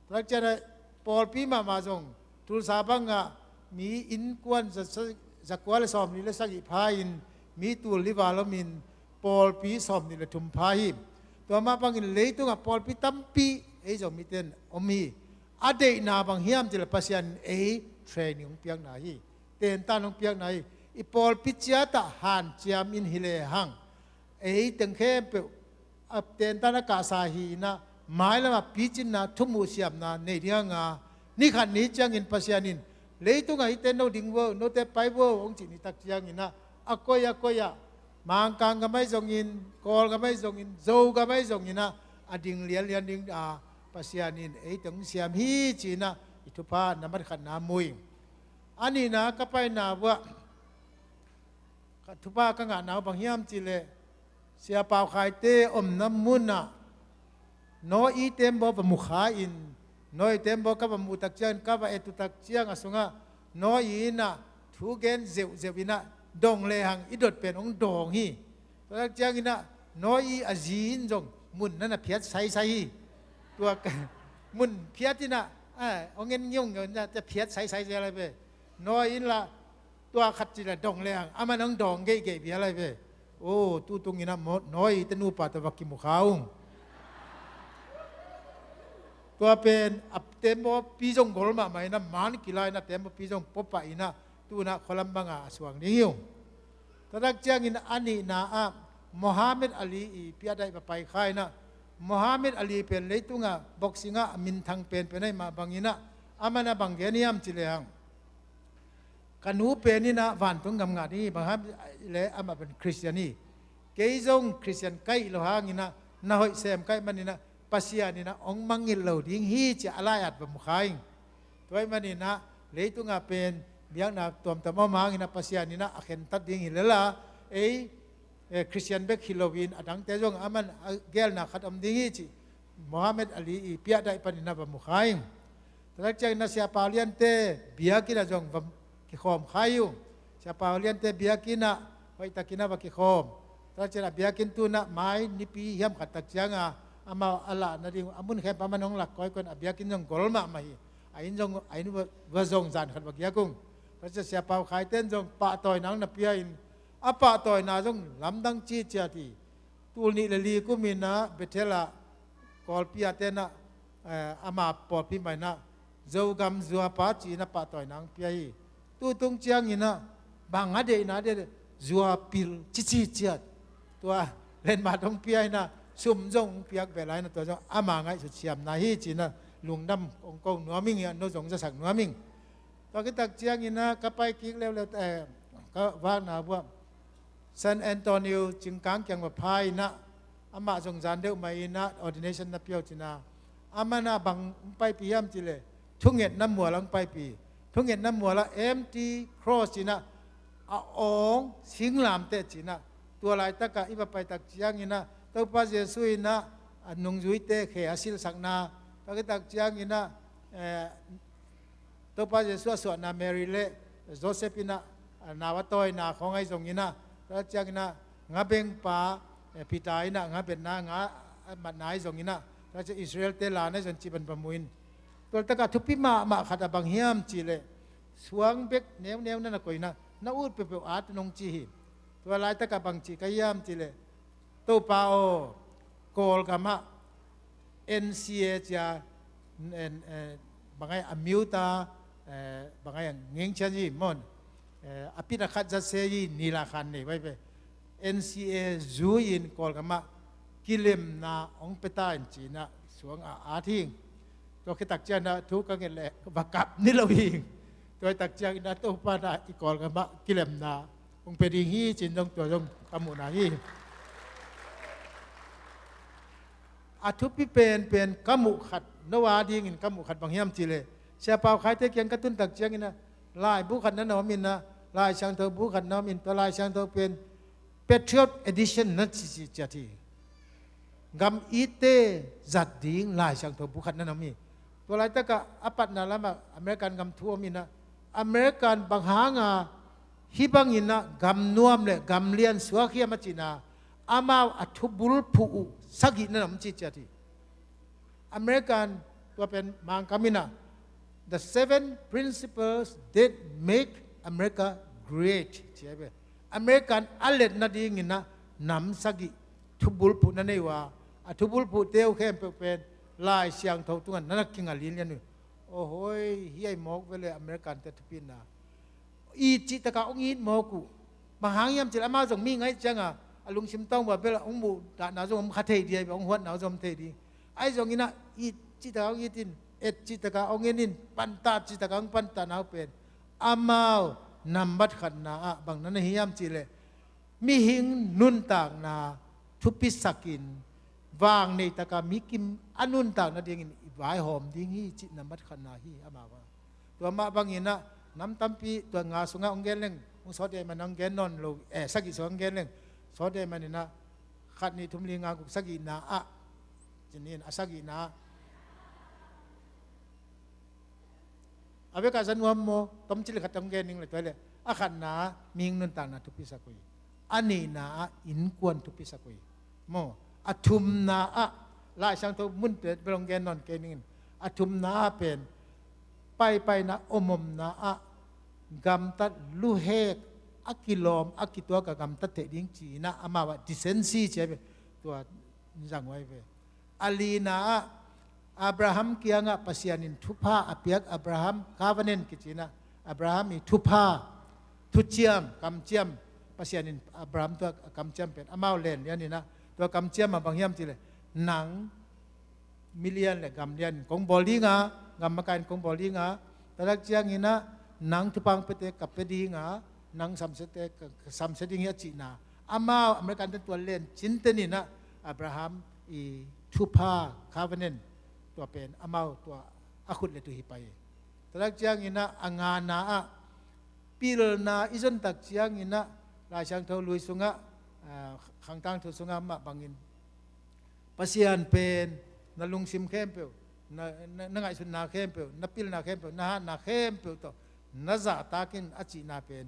Tua tak ciangin ah pawlpi mahmah zong Tulsa bangah mi innkuan za, za, zakua le sawmli le sagih pha-in mi tul li val omin pawlpi sawmnih le thum pha hi. Tua mah bangin leitung ah pawlpi tampi ei Zomite in om hi. A deihna bang hiam cih leh Pasian in ei training hong piakna hi. Tentan hong piakna hi. I pawlpi ciat ah hanciam in hi lehang, ei teng khempeuh a tentan a kahsa hi-in ah, mailam ah picinna, thumuh siamna nei ding a, ni khat ni ciangin Pasian in, leitung ah hihte no ding vo, note pai vo hong cih ni tak ciangin ah, a koi a koi ah, Mangkang gam ahi zongin, Kawl gam ahi zongin, Zo gam ahi zongin ah, a ding lianlian ding a Pasian in ei teng hong siam hi ci-in ah i thupha na matkhatna mu ing. A nihna ka paina uh ah ka thupha ka ngahna uh bang hiam cih leh, Sia Pau Khaite omna mun ah Noah i tembaw va mu kha-in, Noah i tembaw ka va muh tak ciangin, ka va et uh tak ciang a sungah Noah in ah thu gen zeuhzeuh in ah dong lehang i dot pen hong dawng hi. Tua tak ciangin ah Noah i a zi in zong mun na na phiat saisai hi. Tua ka, mun phiat in ah, a, hong en ngiungiu in ah, tua phiat saisai zel lai ve. Noah in lah tua khat ci leh dong lehang, aman hong dawng geihgeih bia lai ve. O, tutung in ah Mo-, Noah i te nupa tawh va kimu kha ung. Tua pen a tembaw pi zong gol mahmah in ah, man kila in ah tembaw pi zong pua pah in ah, tu-in ah khualam bangah a suang ding hi ung. Tua tak ciangin a nihna ah Muhammad Ali i piahdaih va pai kha in ah, Muhammad Ali pen leitung ah boxing ah a minthang penpen ahih mah bangin ah, aman a bang gen hiam cih lehang, ka nu pen in ah vantung gam ngah ding hi, bang hang hiam cih leh amah pen Christian hi. Kei zong Christian ka hih loh hangin ah, na hoih sem ka hih manin ah, Pasian in ah hong mangngilh lo ding hi ci-a a lai-at va mu kha ing. Tua ahih manin ah leitung ah pen biakna tuamtuam om hangin ah Pasian in ah a khentat ding hi lel a, ei, eh, Christian bek hi loin a dangte zong aman a gelna khat om ding hi cih Muhammad Ali i piahdaih panin ah va mu kha ing. Tua tak ciangin ah Sia Pau Liante biakinn ah zong va kikhawm kha hi ung. Sia Pau Liante biakinn ah hoihtakin ah va kikhawm. Tua tak ciangin ah biakinn tu-in ah mai nipi hiam khat tak ciang a, amau a lah nading a mun khempeuh aman hong lak kawikawi in, a biakinn zong gol mahmah hi. A inn zong, a inn va, va zong zan khat va giak ung. Tua tak ciang Sia Pau Khaite in zong pahtawina hong na pia in, a pahtawina zong lamdang ciciat hi. Tul nih le li kum in ah Bethel ah Kawlpi a ten ah, eh, ama pawlpi mah in ah Zogam zuapa ci-in ah pahtawina hong pia hi. Tutung ciangin ah bang a deihna deih, zuapil ciciat. Tua letmat hong pia in ah sum zong hong piak beh lai in ah, tua zong ama ngaihsut siamna hi ci-in ah lungdam hong ko nuam ing, hi a, no zong zasak nuam ing. Tua khit tak ciangin ah ka pai kik leuleu, eh, ka vakna uh ah San Antonio Cingkang kiang va pha in ah, amah zong zan deuh mah in ah ordination na pia uh cin a, amah in ah bang hong paipih hiam cih leh thungetna mual ah hong paipih. Thungetna mual ah empty cross ci-in ah, a awng singlamteh ci-in ah, tua laitak ah i va pai tak ciangin ah Topa Jesu in ah a nungzuite khe a silhsakna, tua khit tak ciangin ah, eh, Topa Jesu a suahna Mary le Joseph in ah, a nau a tawina khawng ahi zongin ah, tua ciangin ah ngabengpa, eh, Peter in ah ngabetna, nga a matna ahi zongin ah, tua ciang Israel-te la na ahi zong cih bang va mu in. Tua laitak ah thupi mahmah khat ah bang hiam cih leh suang bek neuneu na na koih in ah, na ut peuhpeuh at un hong ci hi. Tua laitak ah bang ci ka hiam cih leh, Topa aw, Kawlgam ah N C A ci-a, en, eh, bang a, a miuta, eh, bang a, ngeng cian yi mon, eh, a pit a khat za se yi ni la khan nei bai be. N C A zui-in Kawlgamah kilemna hong pia ta in ci-in ah suang a at hing. Tua khit tak ciangin ah thu ka nget leh va kap ni lo hing. Tua hi tak ciangin ah Topa in ah i Kawlgamah kilemna hong pia ding hi ci-in zong tua zong ka muhna hi. A thupi penpen ka muh khat, no a dingin ka muh khat bang hiam cih leh, Sia Pau Khai te kiang ka tun tak ciangin ah laibu khat na na om in ah, Lai Siangtho bu khat na om in, tua Lai Siangtho pen Patriot Edition na ci, ci ciat hi. Gam itte zat ding Lai Siangtho bu khat na na om hi. Tua laitakah a patna lamah American gam thu om in ah, American bang hanga hih bangin ah gam nuam le gam lian suak hiam a cihna, amau a thubulphuh uh sagih na na om ci ciat hi. American tua pen Mangkam in ah, the seven principles that make America great, ci hi ve. American a let nadingin ah nam sagih thubulphuh na nei uh a, a thubulphuh te uh khempeuh pen Lai Siangtho tungah na na kinga linlian uh. Aw hoi, hi ai mawk ve le American te thupina. It cih takah hong it mawk uh. Bang hang hiam cih leh amau zong mi ngaih cianga a lungsim tawng bua bel hong muhdahna zong om kha thei ding, hong huatna zong om thei ding. Ahi zongin ah it cih takah hong it in, et cih takah hong en in, pantah cih takah hong pantahna uh pen amau nambat khatna ah bang na na hi hiam cih leh, mihing nuntakna thupisakin vang nei taka mikim a nuntak nadingin i vaihawm ding hi cih nambat khatna hi amau a. Tua mah bangin ah nam tampi tua nga sungah hong gen leng, hong sawt dei man hong gen nawn lo, eh, sagih sungah hong gen leng, sawt dei manin ah khat nih thum li nga guk sagihna ah, ci-in a sagihna ah. A vekah za nuam maw, tom cil khat hong gen ning le tua le. A khatna ah mihing nuntakna thupisak uh hi. A nihna ah innkuan thupisak uh hi. Maw, a thumna ah, Lai Siangtho mun pet bel hong gen nawn kei ningin. A thumna ah pen paipaina omomna ah gamtat luhek a kilawm a kituak a gamtat theih ding ci-in ah amau ah decency ci a ve. Tua zang uh ahi ve. A lina ah Abraham kiangah Pasian in thupha a piak, Abraham covenant kici-in ah, Abraham i thupha, thuciam, kamciam, Pasian in Abraham tua kamciam pen amau len lian in ah, tua kamciam ah bang hiam cih leh, nang mi lian le gam lian in kong bawl ding a, gam makaih in kong bawl ding a, tua tak ciangin ah nang thupha hong piate ka pia ding a, nang samsiate ka, ka samsia ding hi a cihna. Amau American ten tua len cinten in ah Abraham i thupha covenant tua pen amau tua a khut le tu hi pai. Tua tak ciangin ah a ngana ah pilna i zon tak ciangin ah Lai Siangtho lui sungah, ah, Khangtang thu sungah mah bangin Pasian pen na lungsim khempeuh, na, na, na ngaihsutna khempeuh, na pilna khempeuh, na hatna khempeuh tawh na zahtak in a cihna pen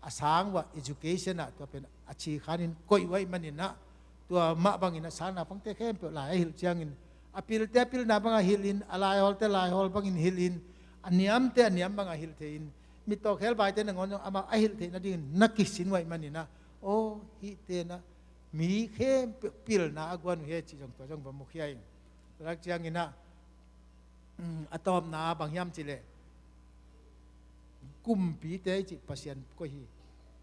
a sang uh ah education ah tua pen a ci khanin koih uh ahih manin ah, tua mah bangin a sangna pangte khempeuh lai a hilh ciangin, a pilte a pilna bangah hilh in, a laihawlte laihawl bangin hilh in, a niamte a niam bangah hilh thei in, mittawkhelbaite nangawn zong amah a hilh theih nadingin na kisin uh ahih manin ah, aw, hihte na mi khempeuh pilna a guan uh hi cih zong tua zong va mukhia in. Tua tak ciangin ah, um, a tawpna bang hiam cih leh, kumpite i cih Pasian koih hi.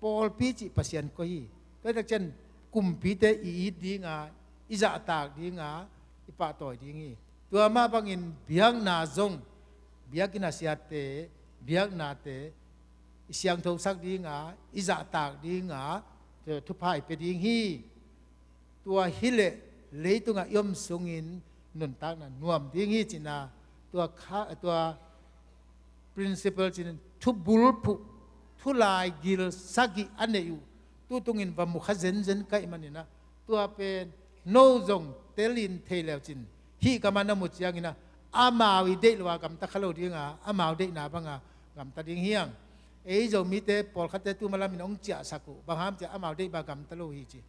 Pawlpi cih Pasian koih hi. Tua tak ciang kumpite i it ding a, i zahtak ding a, i pahtawi ding hi. Tua mah bangin biakna zong, biakinn a siate, biaknate, i siangthosak ding a, i zahtak ding a, thupha i pia ding hi. Tua hileh leitungah i om sungin nuntakna nuam ding hi cihna, tua kha, tua principle cin thubulphuh, thulaigil sagih a neih uh, tutungin va mukha zenzen ka hih manin ah, tua pen no zong telin thei leucin, hih kamah na mu ciangin ah, amau i deih lo a gamta kha lo ding a, amau deihna banga gamta ding hi hang. Ei Zomite pawlkhatte tu ma lamin hong ciahsak uh, bang hang hiam cih leh amau deih banga gamta lo hi ci.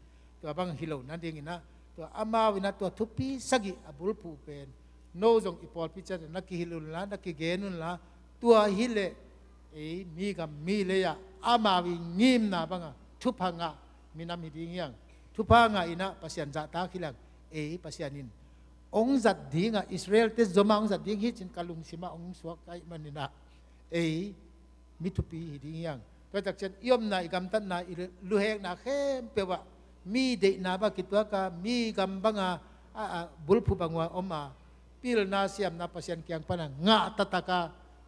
Tua bang hi lo nadingin ah, tua amau in ah tua thupi sagih a bulphuh pen no zong i pawlpi ciat na kihilh unla, na kigen unla, tua hileh ei mi gam mi lei ah amau i ngimna banga thupha ngah minam hi ding hi hang. Thupha ngah in ah Pasian zahtak hi leng, ei Pasian in hong zat ding a, Israelte zom a hong zat ding hi cin ka lungsim ah hong suak ahih manin ah, ei mi thupi hi ding hi hang. Tua tak ciang i omna, i gamtatna, i luhekna khempeuh ah mi deihna bang kituak a, mi gam banga, a, a, bulphuh bang ua om a, pilna siamna Pasian kiang pana ngah taktak a,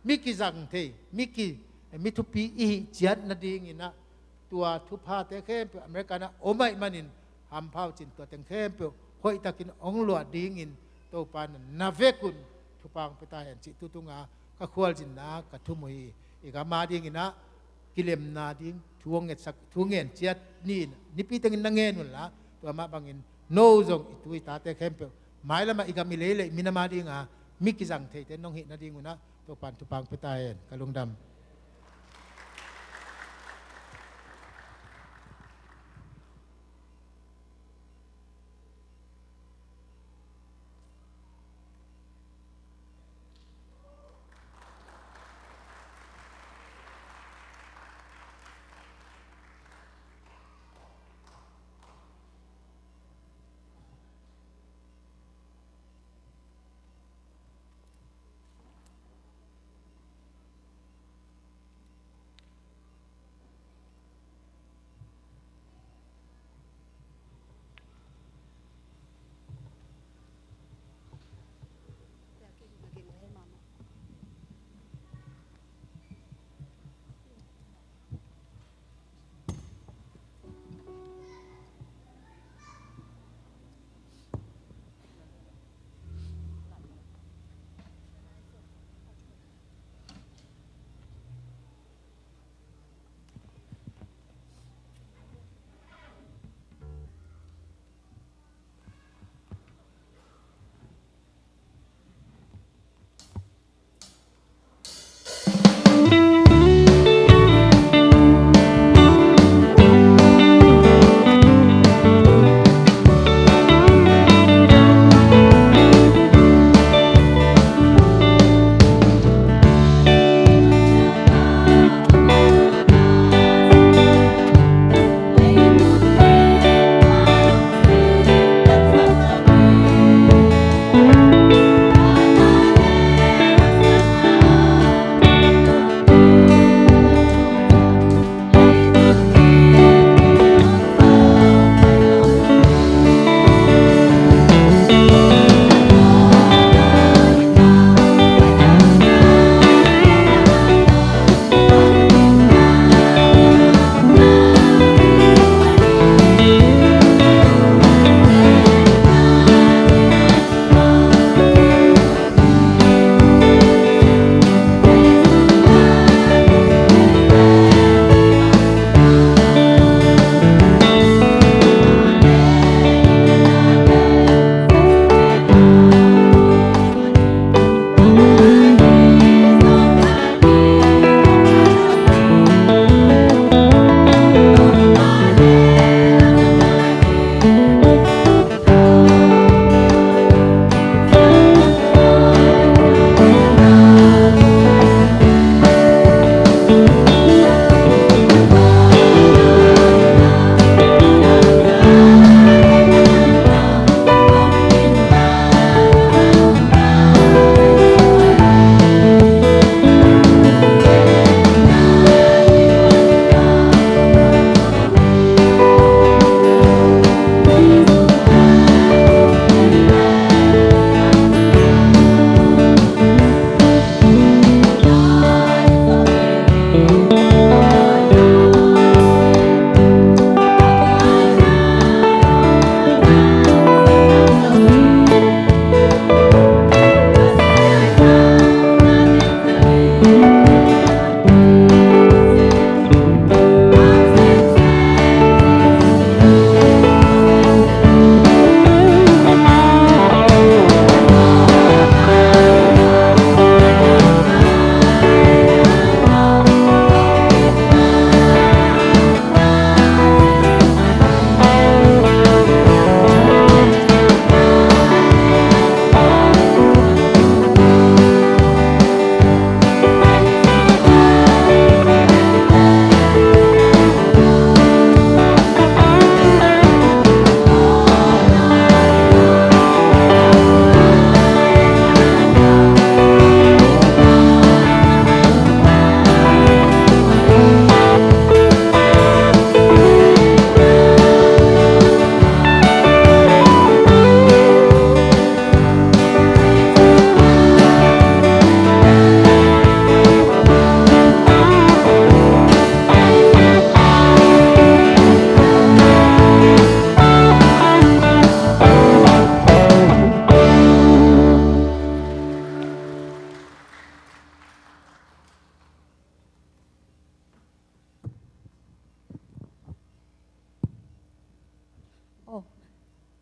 mi kizang thei, mi ki, mi thupi i hih ciat nadingin ah, tua thuphate khempeuh America na om ahih manin hampha uh cin, tua teng khempeuh hoihtakin hong luah dingin Topa na na vekun thupha hong pia ta hen cih tutunga ka khualzinna ka thum uh hi. I gam a dingin ah kilemna ding thu hong ngetsak, thu ngen ciat ni, nipi tengin na ngen unla, tua mah bangin no zong i tu i tate khempeuh mailamah i gam i lei le i minam a dinga mi kizang theite nong hih nadingun ah Topan thupha hong pia ta hen. Ka lungdam.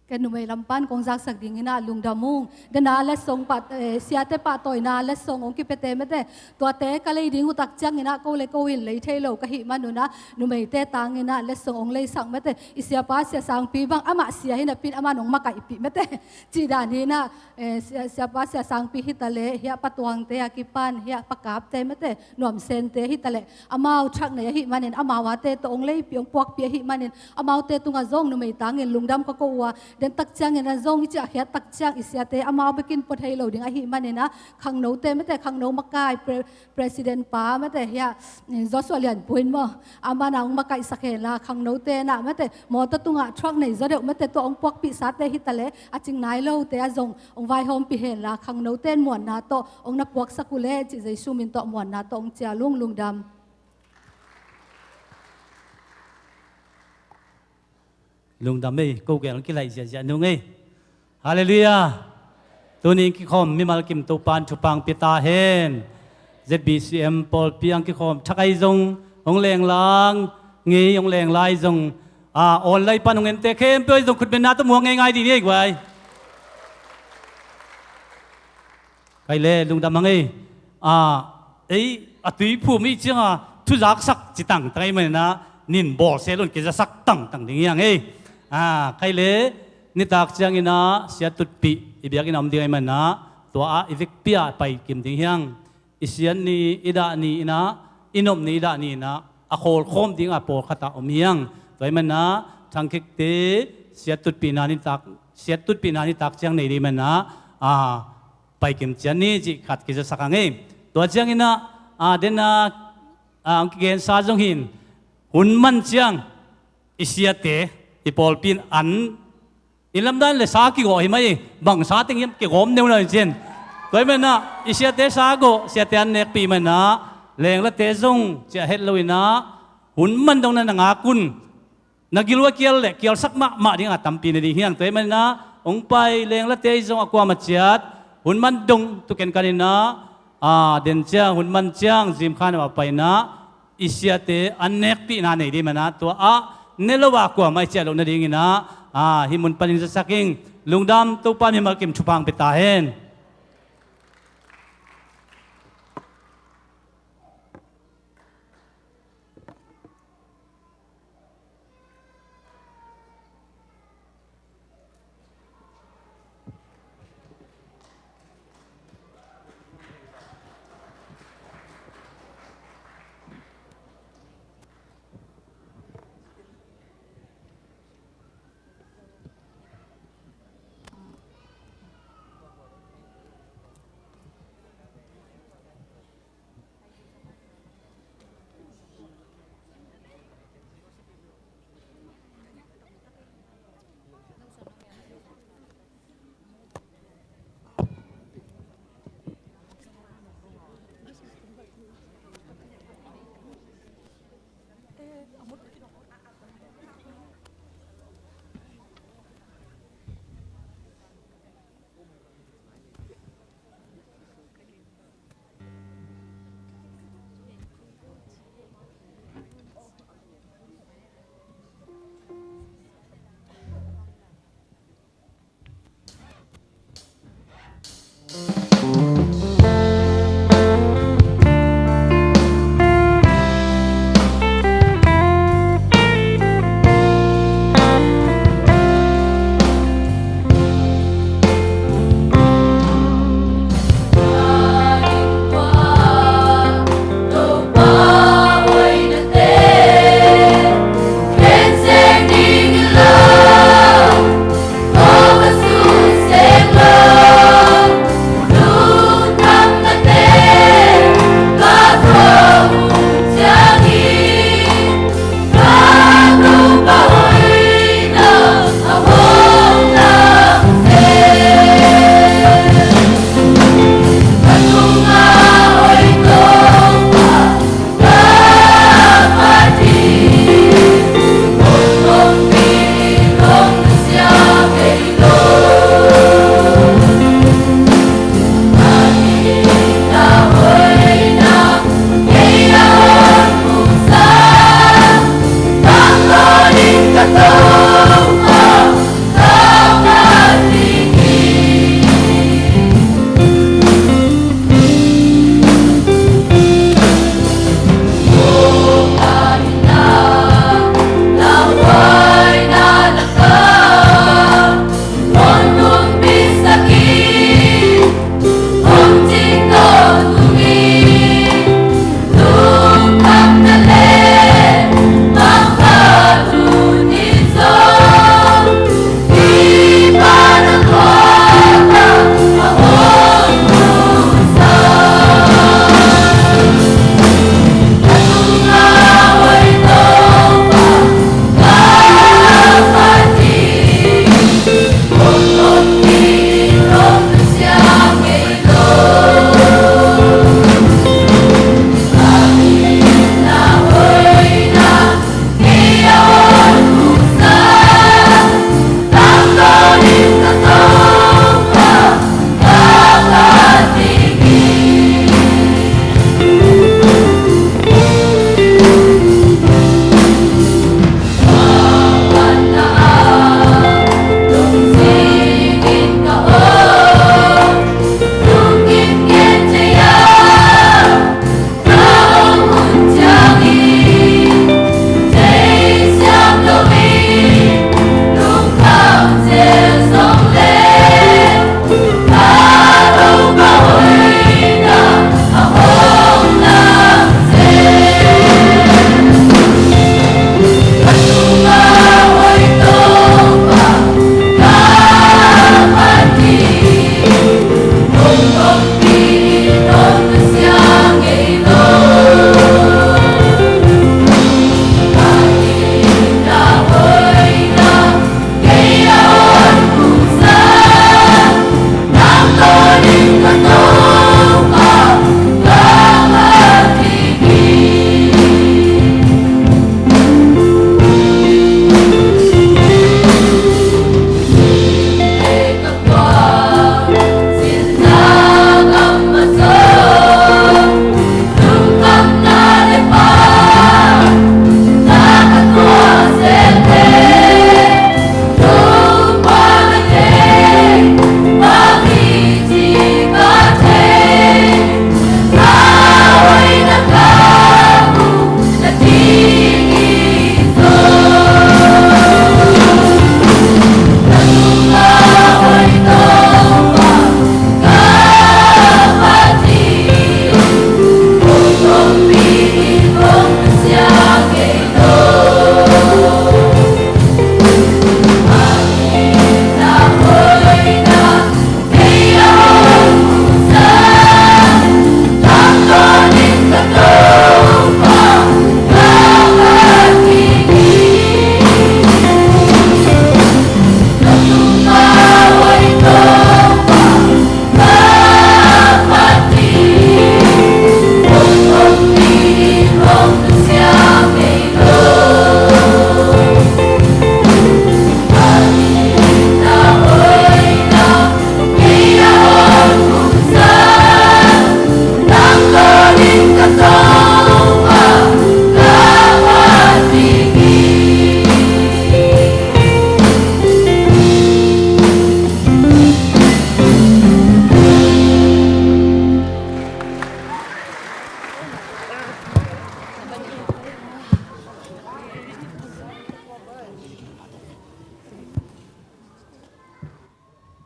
Ka numei lam pan kong zaksak dingin ah lungdam ung. Dena letsong pah, eh, siate pahtawina letsong hong kipiate mate. Tuate ka lei ding uh tak ciangin ah ko le ko in lei thei lo ka hih manun ah numeite tangin ah letsong hong leisak mate. I siapa Sia Sangpi bang amah sia hi napi in amah in hong makaihpih mate. Cih dan hi in ah, eh, sia, siapa Sia Sangpi hi ta leh, hiah Pa Tuangte a kipan, hiah Pa Kapte mate, Nuam Sente hi ta leh, amau thak nei ahih manin, amau ate tawh hong leipih, hong puakpih ahih manin, amaute tungah zong numei tangin lungdam ka ko uh a, den tak ciangin ah zong i ciahkhiat tak ciang i siate amau bekin pua thei lo ding ahih manin ah, khangnote mate, khangno makai, pre-, president pa mate, hiah, eh, Joshua Lian Pu in maw, amah in ah hong makaihsak hen la, khangnote in ah mate, mawtaw tungah thak nei zaw deuh mate, tua hong puakpihsate hi ta leh, a cing nai lote ah zong hong vaihawmpih hen la, khangnote in muanna tawh hong na puaksak uh leh, cih Jesu min tawh muanna tawh hong cial ung. Lungdam. Lungdam ei, ko gel hong kilaih ziahziah nung ei. Halleluiah. Tuni hong kikhawm mimal kim Topa in thupha hong pia ta hen. Z B C M pawlpi ah hong kikhawm thakai zong, hong lenglang ngei, hong lenglai zong, a, online pan hong ente khempeuh zong khutbetna tawh muang ngeingai dih ni ei guai. Kai le lungdam hang ei. A, ei a tuiphum i cianga thuzaksak ci tangtang ei manin ah, nin bawlsia lo in kizasak tangtang ding hi hang ei. A, kai le nitak ciangin ah sia tutpih i biakinn ah om ding ei manin ah, tua ah i vekpi ah pai kim ding hi hang. I siat ni, i dah ni in ah, i nop ni, i dah ni in ah, a khawlkhawm ding a pawlkhat ah om hi hang. Tua ahih manin ah, thangkhekte sia tutpihna nitak, sia tutpihna nitak ciang nei ding manin ah, a, pai kim ciat ni cih khat kizasak hang ei. Tua ciangin ah, a, den a, a, hong kigensa zong hi in, hun man ciang i siate, i pawlpi in an, i lamdan le sa kigawh hi mai, bang sa teng hiam kigawm neuneu in cin. Tua ahih manin ah, i siate sa gawh, siate an nekpih manin ah, lenglate zong ciah het lo in ah, hun man dong na na ngak un. Na gil uh a kial le kialsak mahmah ding a tampi na ding hi hang. Tua ahih manin ah, hong pai lenglate zong a kuamah ciat, hun man dong tu kenkan in ah, a, den ciang, hun man ciang, zimkha na mah pai in ah, i siate an nekpihna nei ding manin ah, tua ah ne lo a kuamah i ciah loh nadingin ah, a, hih mun panin zasak ing. Lungdam, Topa mimal kim thupha hong pia ta hen.